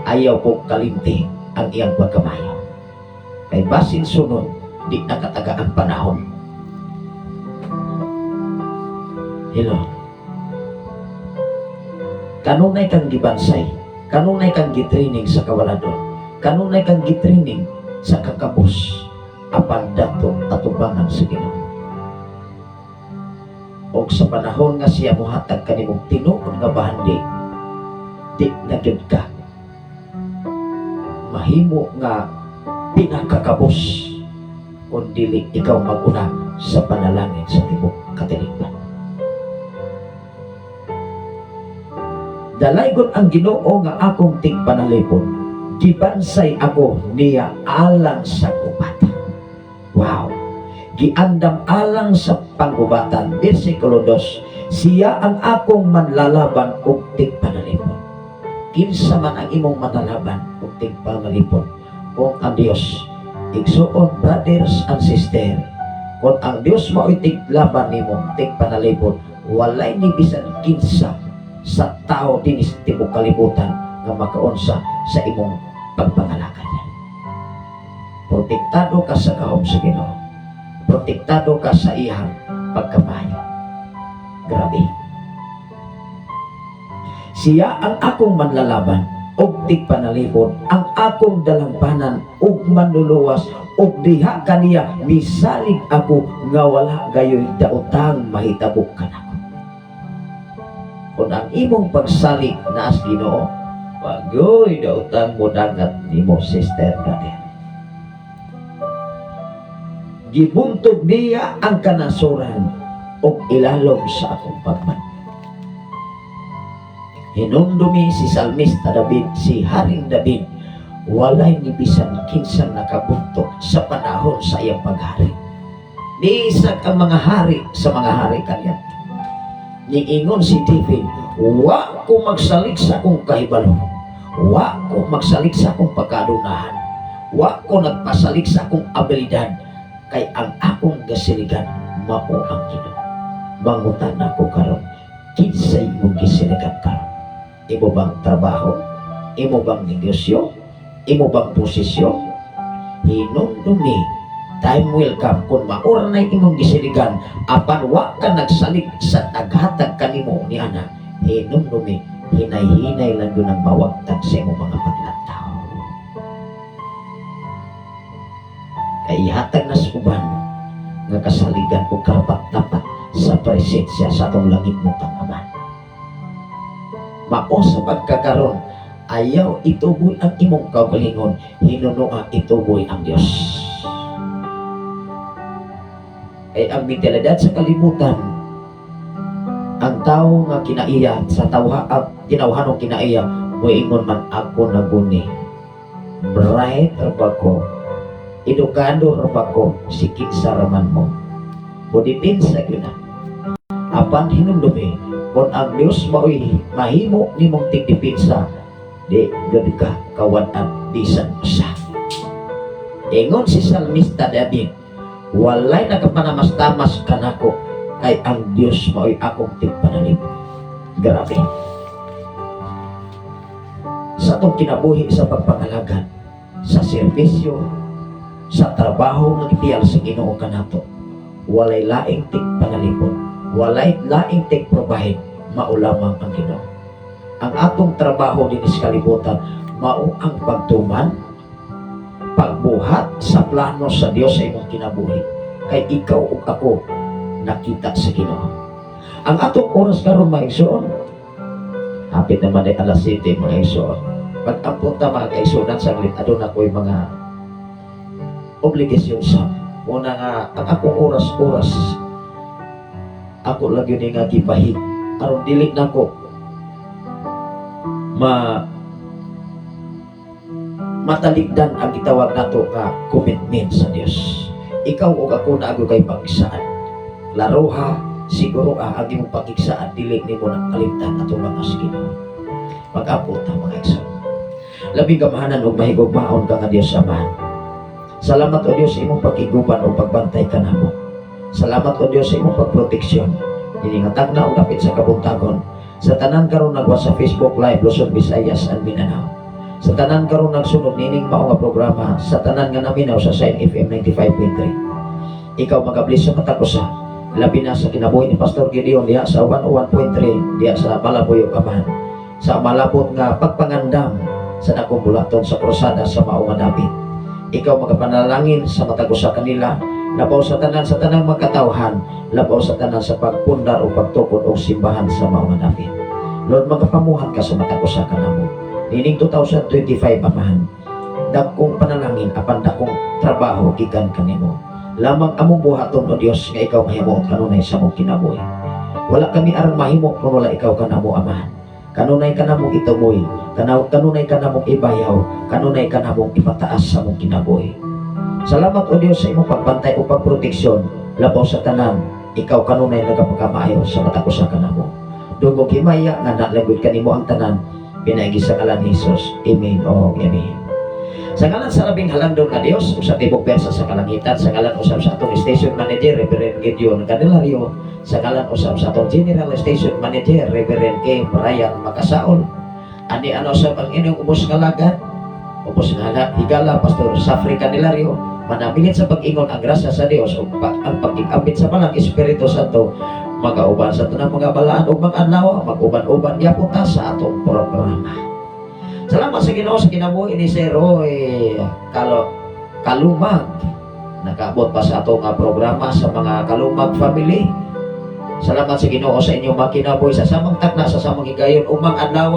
ayaw po kalimti ang iyang pagkamayo. Kay basin sunod, di nakataga ang panahon. Hello. Kanunay kang gibansay, kanunay kang gitraining sa kawaladon, kanunay kang gitraining sa kakabos, apan dato atubangan sa Ginoo. Og sa panahon nga siya mohatag kanimong tinuod nga bahandi, di na gyud ka mahimo nga pinakakabos kung dili ikaw maguna sa panalangin sa tibok katilingban. Dalaygon ang Ginoo nga akong tigpanalipon. Gibansay ako niya alang sa gubat. Wow! Giandam alang sa panggubatan. Versikulo 2. Siya ang akong manlalaban ug tigpanalipon. Kinsa man ang imong manlalaban ug tigpanalipon? Kung ang Dios. Igsuon, brothers and sister, kung ang Dios mao'y tiglaban nimo, tigpanalipon, walay ni bisan kinsa sa tao dinhi sa tibok kalibutan nga makaunsa sa imong pagpangalagad. Protektado ka sa gahom sa Ginoo. Protektado ka sa iyang pagkamayo. Grabe. Siya ang akong manlalaban ug tigpanalipon, ang akong dalampanan ug manluluwas, ug diha kaniya misalig ako nga wala gayoy daotang mahitabo kanako. Kung ang imong pagsalig naas Ginoo, wagoy daotang modangat nimo, sister, brother. Gibuntog niya ang kanasuran ug ilalom sa akong pagman. Hinumdumi si Salmista David, si Haring David, walay ni bisan kinsang nakabuntok sa panahon sa iyang paghari. Bisag ang mga hari sa mga hari kaniya. Niingon si David, "Wa ko magsalig sa akong kahibalo. Wa ko magsalig sa akong pagkadunahan. Wa ko nagpasalig sa akong abilidad. Kay ang akong gasiligan, mao ang Ginoo." Mangutan ako karon, kinsay imong gisiligan karon? Imo bang trabaho? Imo bang negosyo? Imo bang posisyon? Hinumdumi, time will come kung mao na imong gisiligan apan wa ka nagsalig sa naghatag kanimo ni ana, hinumdumi, hinay-hinay lang yun ang mawagtag sa imong mga paglantaw. Kay ihatag na sa uban nga kasaligan o karapat dapat sa presensya sa atong langit mo Amahan. Mao sa pagkakaron, ayaw ituboy ang imong kaugalingon, hinunoa ituboy ang Dios. Kay ang mentalidad sa kalibutan, ang tao nga kinaiya sa tawha at tinawhanong kinaiya, moingon man, "Ako na guni. Bright ra ba ko? Edukado ra ba ko? Si kinsa ra man mo." Mo depensa gyud na. Apan hinumdumi, Kung ang Dios maoy mahimo nimong tigdepensa, di gud ka kawan-an bisan usa. Ingon si Salmista David, "Walay nakapanamastamas kanako kay ang Dios maoy akong tigpanalipod." Grabe. Sa atong kinabuhi sa pagpangalagad, sa serbisyo, sa trabaho nga gitiyal sa Ginoo kanato, walay laing tigpanalipod, walay laing tig-provide, mao lamang ang Ginoo. Ang atong trabaho dinhi sa kalibutan mao ang pagtuman, pagbuhat sa plano sa Dios sa imong kinabuhi. Kay ikaw ug ako nakita sa Ginoo. Ang atong oras karon, mga igsoon, hapit naman ay alas 7, mga igsoon. Pag-ampon ta, mga kaigsuonan, saglit, aduna ko'y mga obligasyon sa una nga ang akong oras oras ako lagi ni nga gibahig aron dili nako matalikdan ang gitawag nato nga commitment sa Dios. Ikaw ug ako naa gyud kay pakigsaan. Laruha, siguro ang imong pakigsaan dili nimo na kalimtan ato mga sa Ginoo. Mag-ampo ta, mga igsoon. Labing gamahanan ug mahigugmaon ka nga Dios Amahan. Salamat, O Dios, sa imong pagkiguban o pagbantay kanamo. Salamat, O Dios, sa imong pagproteksyon. Ini nga tagna og dapit sa kabuntagon. Sa tanan karon nagwa sa Facebook Live, Luzon, Visayas and Mindanao. Sa tanan karon nagsunod nining mao nga programa, sa tanan nga naminaw sa Shine FM 95.3. Ikaw magabless sa matag usa. Labi na sa kinabuhi ni Pastor Gideon diha sa 101.3 diha sa Malabuyok, Amahan. Sa malapot nga pagpangandam sa dakong bulaton sa krusada sa mao nga dapit. Ikaw magapanalangin sa matag usa kanila, labaw sa tanan sa tanang magkatawhan, labaw sa tanan sa pagpundar o pagtukod og simbahan sa mao nga dapit. Lord, magapamuhat ka sa matag usa kanamo. Nining 2025, Amahan, dakong panalangin apan dakong trabaho gikan kanimo. Lamang among buhaton, O Dios, nga ikaw mahimo kanunay sa among kinabuhi. Wala kami arang mahimo kung wala ikaw kanamo, Amahan. Kanunay ka namong itumoy, kanunay ka namong ibayaw, kanunay ka namong ipataas sa among kinabuhi. Salamat, O Dios, sa imong pagbantay o pagproteksyon, labaw sa tanan, ikaw kanunay nagapakamayo sa matag usa kanamo. Dungog himaya nga nalagod kanimo ang tanan, pinaagi sa ngalan ni Jesus. Amen o amen. Sa ngalan sa labing halandon nga Dios, ug sa tibok pwersa sa kalangitan, sa ngalan usab sa atong station manager, Reverend Gideon Candelario, sa ngalan usab sa atong general station manager, Reverend K. Brian Makasaol. Ani ano usab ang inyong ubos nga lagad, ubos nga higala, Pastor Safri Candelario, manamilit sa pag-ingon ang grasya sa Dios ug ang pagkikambit sa Balang Espiritu Santo magauban sa tanang mga balaan ug mga adlaw, mag-uban-uban gyapon ta sa atong programa. Salamat sa Ginoo sa kinabuhi ni Sir Roy Kalo Kalumag. Nakaabot pa sa atong programa sa mga Kalumag family. Salamat sa Ginoo sa inyong mga kinabuhi sa samang takna, sa samang higayon, umang adlaw,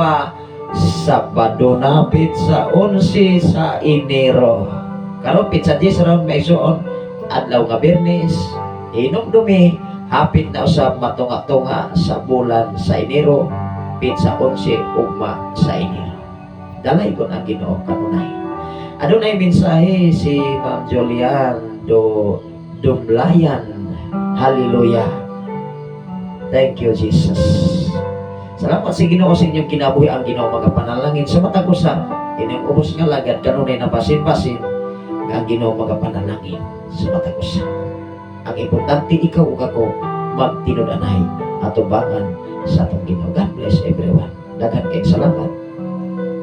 Sabado na, petsa 11 sa Enero. Karon petsa 10 ron, may suon adlaw nga Biyernes. Hinumdumi, hapit na usab matunga-tunga sa bulan sa Enero, petsa 11 ugma sa Enero. Dalaygon ang Ginoo kanunay. Adunay mensahe si Ma'am Julian do Dumlayan. Hallelujah. Thank you, Jesus. Salamat sa Ginoo sa inyong kinabuhi. Ang Ginoo magapanalangin sa matag usa. Inyong ubos nga lagad kanunay na basin-basin nga ang Ginoo magapanalangin sa matag usa. Ang importante, ikaw ug ako magtinud-anay atubangan sa atong Ginoo. God bless everyone. Daghan kay salamat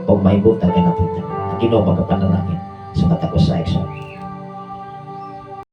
ug may butag ka natin. Ang Ginoo magapanalangin sa matag usa, igsoon.